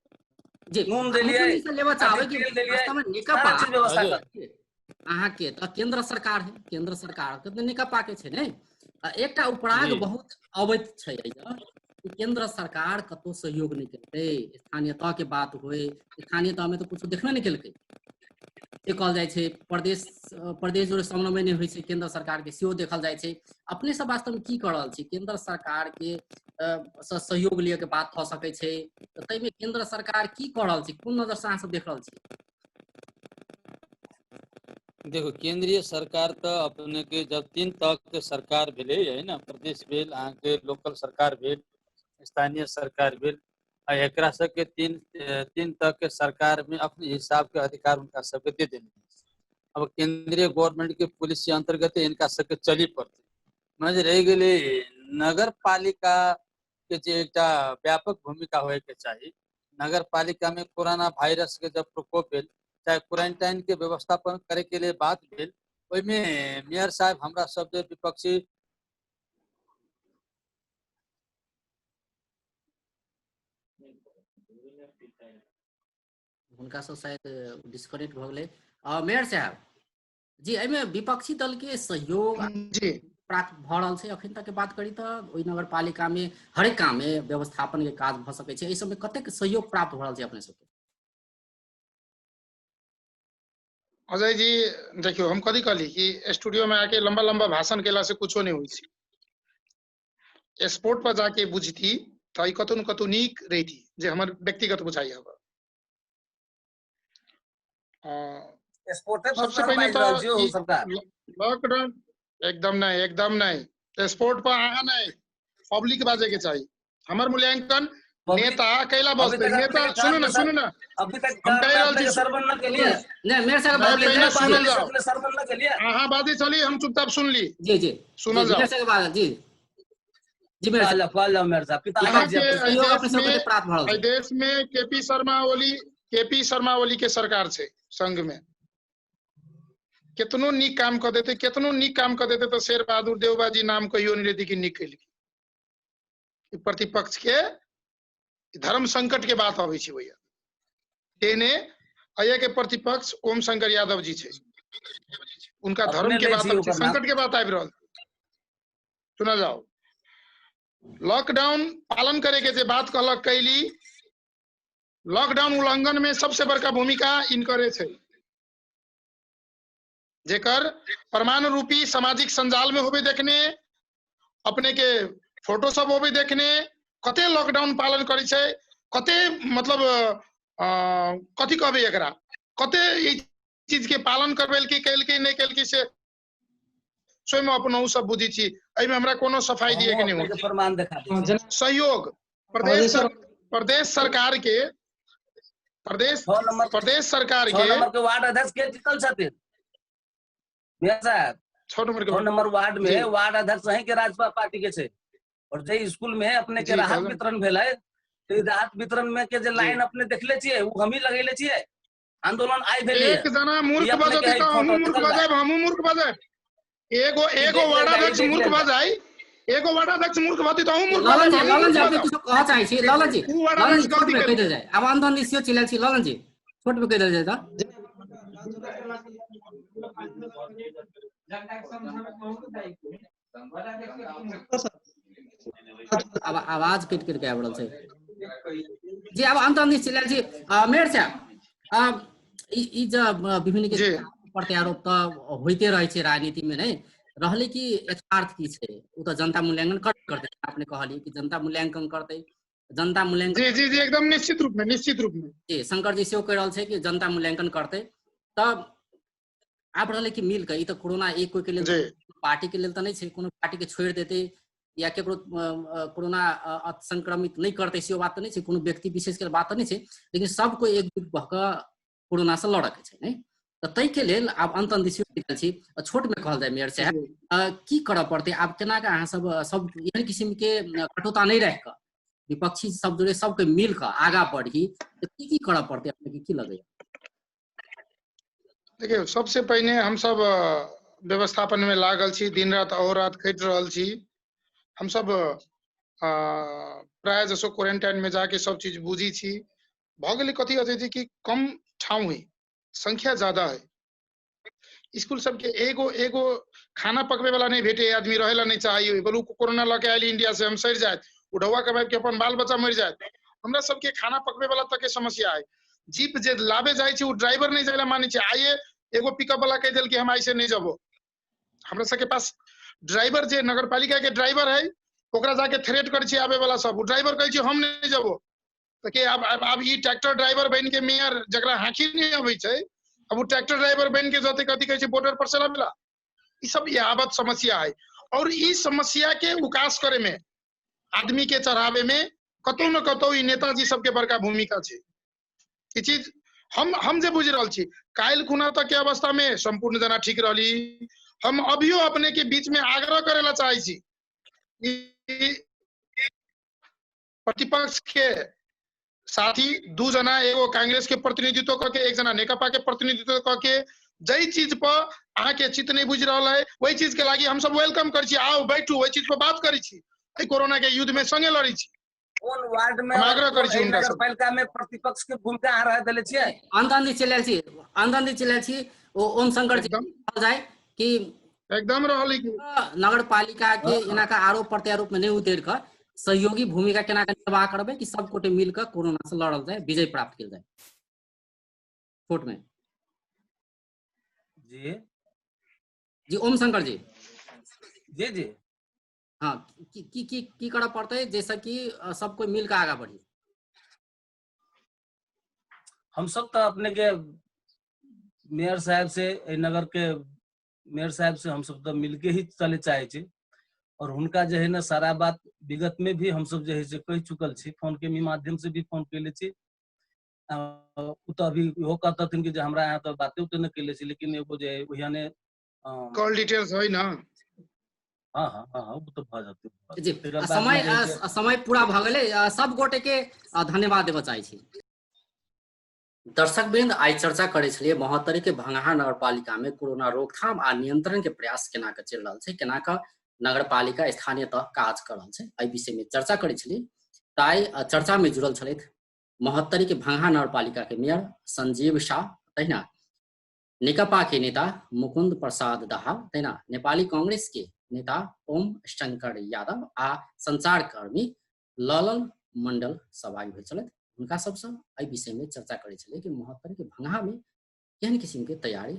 जी,
नून
आ
देलियै,
मुकुंद जी से लेबऽ चाहबै कि
तेल देलियै,
वास्तवमे
सारा
नेकपा
चीज व्यवस्था कर।
अहाँके तऽ केंद्र सरकार है, केंद्र सरकार के तऽ नेकपा के छै ने। आ एकटा उपराग बहुत अबैत छै एहिसँ कि केंद्र सरकार कतौ सहयोग नहि केलकै, स्थानीय तह के बात होय, स्थानीय तह में तऽ कुछो देखबे नहि केलकै से कहल जाइ छै। प्रदेश जोड़े समन्वय नहि होइ छै केंद्र सरकार के, सेहो देखल जाइ छै। अपने सब वास्तवमे की कऽ रहल छी? केंद्र सरकार के सहयोग लिअ के बात भऽ सकै छै, तऽ ताहिमे केंद्र सरकार की कऽ रहल छै, कोन नजर से अहाँ सब देख रहल छी?
देखो, केंद्रीय सरकार तऽ अपने के जब 3 तह के सरकार भेलै है ना, प्रदेश भेल, अहाँके लोकल सरकार भेल, स्थानीय सरकार भेल, आ एकरा सबके तीन तह के सरकार में अपने हिसाब के अधिकार उनका सबके दे देने। अब केंद्रीय गवर्नमेंट के पॉलिसी अंतर्गत इनका सबके चली पड़ते। मजे रह गेलै नगर पालिका के जे एकटा व्यापक भूमिका होए के चाही। नगर पालिका में कोरोना वायरस के जब प्रकोप भेल, चाहे क्वारंटाइन के व्यवस्थापन करे के लिए बात भेल, ओहिमे मेयर साहब हमरा सब जे विपक्षी
हुनका सब शायद डिस्कनेक्ट भऽ गेलै। मेयर साहब जी, एहिमे विपक्षी दल के सहयोग
जी
प्राप्त भऽ रहल छै अखन तक के बात करी तऽ ओहि नगर पालिका में हरेक काम में व्यवस्थापन के काज भऽ सकै छै, एहि सबमे कतेक सहयोग प्राप्त भऽ रहल छै अपने सबके?
अजय जी देखियो, हम कथी कहली कि स्टूडियो में आके लंबा लंबा भाषण केला से कुछो नहीं होइ छै। स्पोर्ट पर जाके बुझती तऽ ई कतौ न कतौ नीक रहिती, जे हमर व्यक्तिगत बुझाइ हब।
स्पोर्टे पर
सबसे पहिने
बाजि रहल
तऽ
छी यौ
ई
सरकार।
लॉकडाउन एकदम नहीं, एकदम नहीं, स्पोर्ट पर अहाँ नहीं, पब्लिक बाजे के चाही। हमर मूल्यांकन
पब्लिक
नेता कैला
अभी
बजतै,
तक
नेता
अपने के
सुनू ना,
काम
सुनू ना,
अभी तक
हम कहि रहल
अपने
छी
के सरवन न केलिए।
नहीं, मेयर साहब
नहीं,
बात
पहिने
नहीं,
सुनल जाओ।
अपने सरवन न केलिए।
अहाँ बाजै चली, हम चुपचाप सुनली।
जी, जी।
सुनल
जी,
जाओ।
मेयर साहब बात, जी। जी, मेयर साहब।
कहल जाओ, कहल जाओ मेयर साहब। पिता
अहाँ
जी,
के
अपने
एहि
सहयोग अपने
देश
सबके
में
प्राप्त भऽ रहल
एहि
छै।
देश में केपी शर्मा ओली के सरकार छै संघ में। केतनो नीक काम कऽ देतै, केतनो नीक काम कऽ देतै तऽ शेर बहादुर देउबा जी नाम कहियो नहि लेतै कि नीक केलकै। ई प्रतिपक्ष के धर्म संकट के बात अबै छै भैया। तेने अय्या के प्रतिपक्ष ओम शंकर यादव जी छै, उनका
अपने
धर्म के
लै
बात
छी
अबै छै,
ओकर नाम।
संकट के बात आबि रहल। सुना जाओ, लॉकडाउन पालन करे के जे बात कहलक कैली, लॉकडाउन उल्लंघन में सबसे बड़का भूमिका इनकरे छै, जेकर प्रमाण रूपी सामाजिक संजाल में होबे देखने, अपने के फोटो सब होबे देखने, कते लॉकडाउन पालन करै छै, कते मतलब कथी कहबै एकरा, कते ई चीज के पालन करबेलकै, केलकै नहि केलकै से स्वयं अपनहु सब बुझै छी। एहिमे हमरा कोनो सफाई दिए के नहि
अपने के
होत।
प्रमाण देखा दै छी।
जेना
सहयोग
अजय सर,
प्रदेश सरकार के, प्रदेश
छह नंबर,
प्रदेश सरकार
छह
के
नंबर के वार्ड अध्यक्ष के जीतल छथिन मेयर साहब?
6 नंबर के
6 नंबर वार्ड में
जी।
वार्ड अध्यक्ष अहीं के राजपा पार्टी के छै, और जे स्कूल में अपने के
जी,
राहत
कहलहुँ।
वितरण भेलै, तो राहत वितरण में के जे
जी।
लाइन अपने देखले छियै, उ हमही लगेले छियै। आंदोलन आइ भेलै
एक जना
ई
मूर्ख
अपने के
बजती
है
तऽ
फोटो
हमहूँ मूर्ख
देखल जाय।
बजायब, हमहूँ मूर्ख बजायब। एगो
ई
एगो
देख लेल जाय, ई
वार्डाध्यक्ष
देख
मूर्ख
लेल जाय।
बजाय, एगो वार्डाध्यक्ष मूर्ख भती तऽ अहूँ मूर्ख
ललन
बजायब,
जी,
हमहूँ
ललन
मूर्ख
जी, अपने
बजायब।
किछो कहऽ चाहै छी? ललन जी,
ऊ
ललन जी,
वार्डाध्यक्ष
छोट
गलती
में कहि
केलकै।
देल जाय। आब अंधन जी सेहो चिल्लायल छी। ललन जी, छोट में कहि देल जाय तऽ। आब आवाज कटि कटि के आबि रहल छै जी। आब अंत अंत चिल्लायल छी। मेयर साहब, ई ई जे विभिन्न के
जी।
प्रत्यारोप तऽ होइते रहै छै राजनीति में, नहि रहलै कि यथार्थ की छै ओ तऽ जनता मूल्यांकन करतै। अपने कहलियै कि जनता मूल्यांकन करतै, जनता मूल्यांकन।
जी जी जी, एकदम निश्चित रूप में, निश्चित रूप में।
जी, शंकर जी सेहो कहि रहल छै कि जनता मूल्यांकन करतै। तऽ आब रहलै कि मिल कऽ, ई तऽ कोरोना एक कोई के लेल, पार्टी के लेल तऽ नहि छै। कोनो पार्टी के छोड़ि देतै या केकरो कोरोना संक्रमित नहि करतै से बात तऽ नहि छै, कोनो व्यक्ति विशेष के बात तऽ नहि छै, लेकिन सब कोई एकजुट भऽ कऽ कोरोना से लड़ऽ के छै नहि तऽ ताहिके लेल आब अंत अंत दिस छी। छोट में कहल जाय मेयर साहब, की करऽ पड़तै आब? केना कऽ अहाँ सब सब एहन किसिम के कटुता नहि राखि कऽ विपक्षी सब जुड़े, सबके मिल कऽ आगा बढ़ी तऽ की की करऽ पड़तै, अपने के की लगैया?
देखियौ, सबसे पहिने हमसब व्यवस्थापन में लागल छी, दिन रात अहोरात खटि रहल छी हमसब। प्रायः जसो क्वारेंटाइन में जाके सब चीज बुझी छी। भऽ गेलै कथी अजय जी कि कम ठाउँ है, संख्या ज्यादा है। स्कूल सबके एगो एगो खाना पकबे वाला नहीं भेटे, आदमी रहे ला नहीं चाहिए, बोलू कोरोना लके आयल इंडिया से, हम सड़ जायत, उठौआ कमाबि के अपन बाल बच्चा मरि जायत। हमरा सबके खाना पकबे वाला तक के समस्या है। जीप जे लाबे जाइ छै ओ ड्राइवर नहीं जाय ला मानै छै। आइए एगो पिकअप वाला कहि देल कि हम ऐसे नहीं जबो। हमरा सबके पास ड्राइवर जे नगरपालिका के ड्राइवर है, ओकरा जाके थ्रेट करै छै आबे वाला सब। ओ ड्राइवर कहै छै हम नहीं जबो। तऽ के आब आब आब ई ट्रैक्टर ड्राइवर बनि के मेयर, जकरा हाँकी नहि अबै छै, अब ओ ट्रैक्टर ड्राइवर बनि के जते कथी कहै छै बॉर्डर पर से लाबेला। ई सब यावत समस्या है और ई समस्या के उकास करे में, आदमी के चढ़ावे में कतौ न कतौ ई नेताजी सबके बड़का भूमिका छै। ई चीज हम जे बुझि रहल छी, काल्हि खुना तक के अवस्था में संपूर्ण जना ठीक रहली। हम अभियो अपने के बीच में आग्रह करे ला चाहे छी ई प्रतिपक्ष के साथी दू जना, एगो कांग्रेस के प्रतिनिधित्व कऽ के, एक जना नेकपा के प्रतिनिधित्व कऽ के, जाहि चीज पर अहाँ के चित्त नहीं बुझि रहल है ओहि चीज के लागी हम सब welcome करै छी। आउ, बैठू, ओहि चीज पर बात करै छी, एहि कोरोना के युद्ध में संगे लड़ै छी।
कोन वार्ड में
हम
और
आग्रह
कोन
करै छी
एहि
हुनका सब।
नगरपालिका में प्रतिपक्ष के भूमिका अहाँ रह देले छियै?
अंत अंत चलि आयल छी, अंत अंत चलि आयल छी। ओ ओम शंकर जी,
एकदम
कहल जाय कि
एकदम रहल कि
नगर पालिका के एना के आरोप प्रत्यारोप में नहीं उतरि कऽ सहयोगी भूमिका केना के निर्वाह करबै कि सब गोटे मिल कऽ कोरोना से लड़ल जाय, विजय प्राप्त कयल जाय? छोट में।
जी।
जी, ओम शंकर जी।
जी जी।
हाँ, की की की की करऽ पड़तै जैसे कि सब कोई मिल कऽ आगा बढ़ी?
हम सब तऽ अपने के मेयर साहब से, एहि नगर के मेयर साहब से हम सब तऽ मिलके ही चले चाहे छी और हुनका जे है ने सारा बात विगत में भी हम सब जे है से कहि चुकल छी, फोन के भी माध्यम से भी फोन कैले छी। ओ तऽ अभी इहो कहतथिन कि जे हमरा यहाँ तऽ बाते उते नहि कैले छी, लेकिन एगो जे ओहिने
कॉल डिटेल्स है ना।
हाँ हाँ हाँ हाँ, ओ तऽ भऽ जेतै।
जी।
तकर बाद
समय
जे है से
समय पूरा भऽ गेलै। सब गोटे के धन्यवाद देबऽ चाहै छी। दर्शक वृंद, आइ चर्चा करै छलियै महोत्तरी के भंगहा नगरपालिका में कोरोना रोकथाम आ नियंत्रण के प्रयास केना के चलि रहल छै, केना के नगरपालिका स्थानीय तह काज कर रहल छै, एहि विषय में चर्चा करै छलियै। तऽ आइ चर्चा में जुड़ल छलथि महोत्तरी के भंगहा नगरपालिका के मेयर संजीव शाह, तहिना नेकपा के नेता मुकुंद प्रसाद दाहाल, तहिना नेपाली कांग्रेस के नेता ओम शंकर यादव आ संचारकर्मी ललन मंडल सहभागी भेल छलथि। हुनका सबसँ एहि विषय में चर्चा करै छलियै कि महोत्तरी के भंगहा में केहन किसिम के तैयारी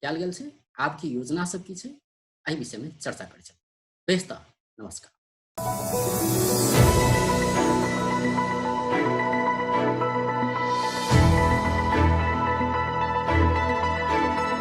कयल गेल छै, आब की योजना सब की छै, एहि विषय में चर्चा करै छलियै। बेस तऽ नमस्कार।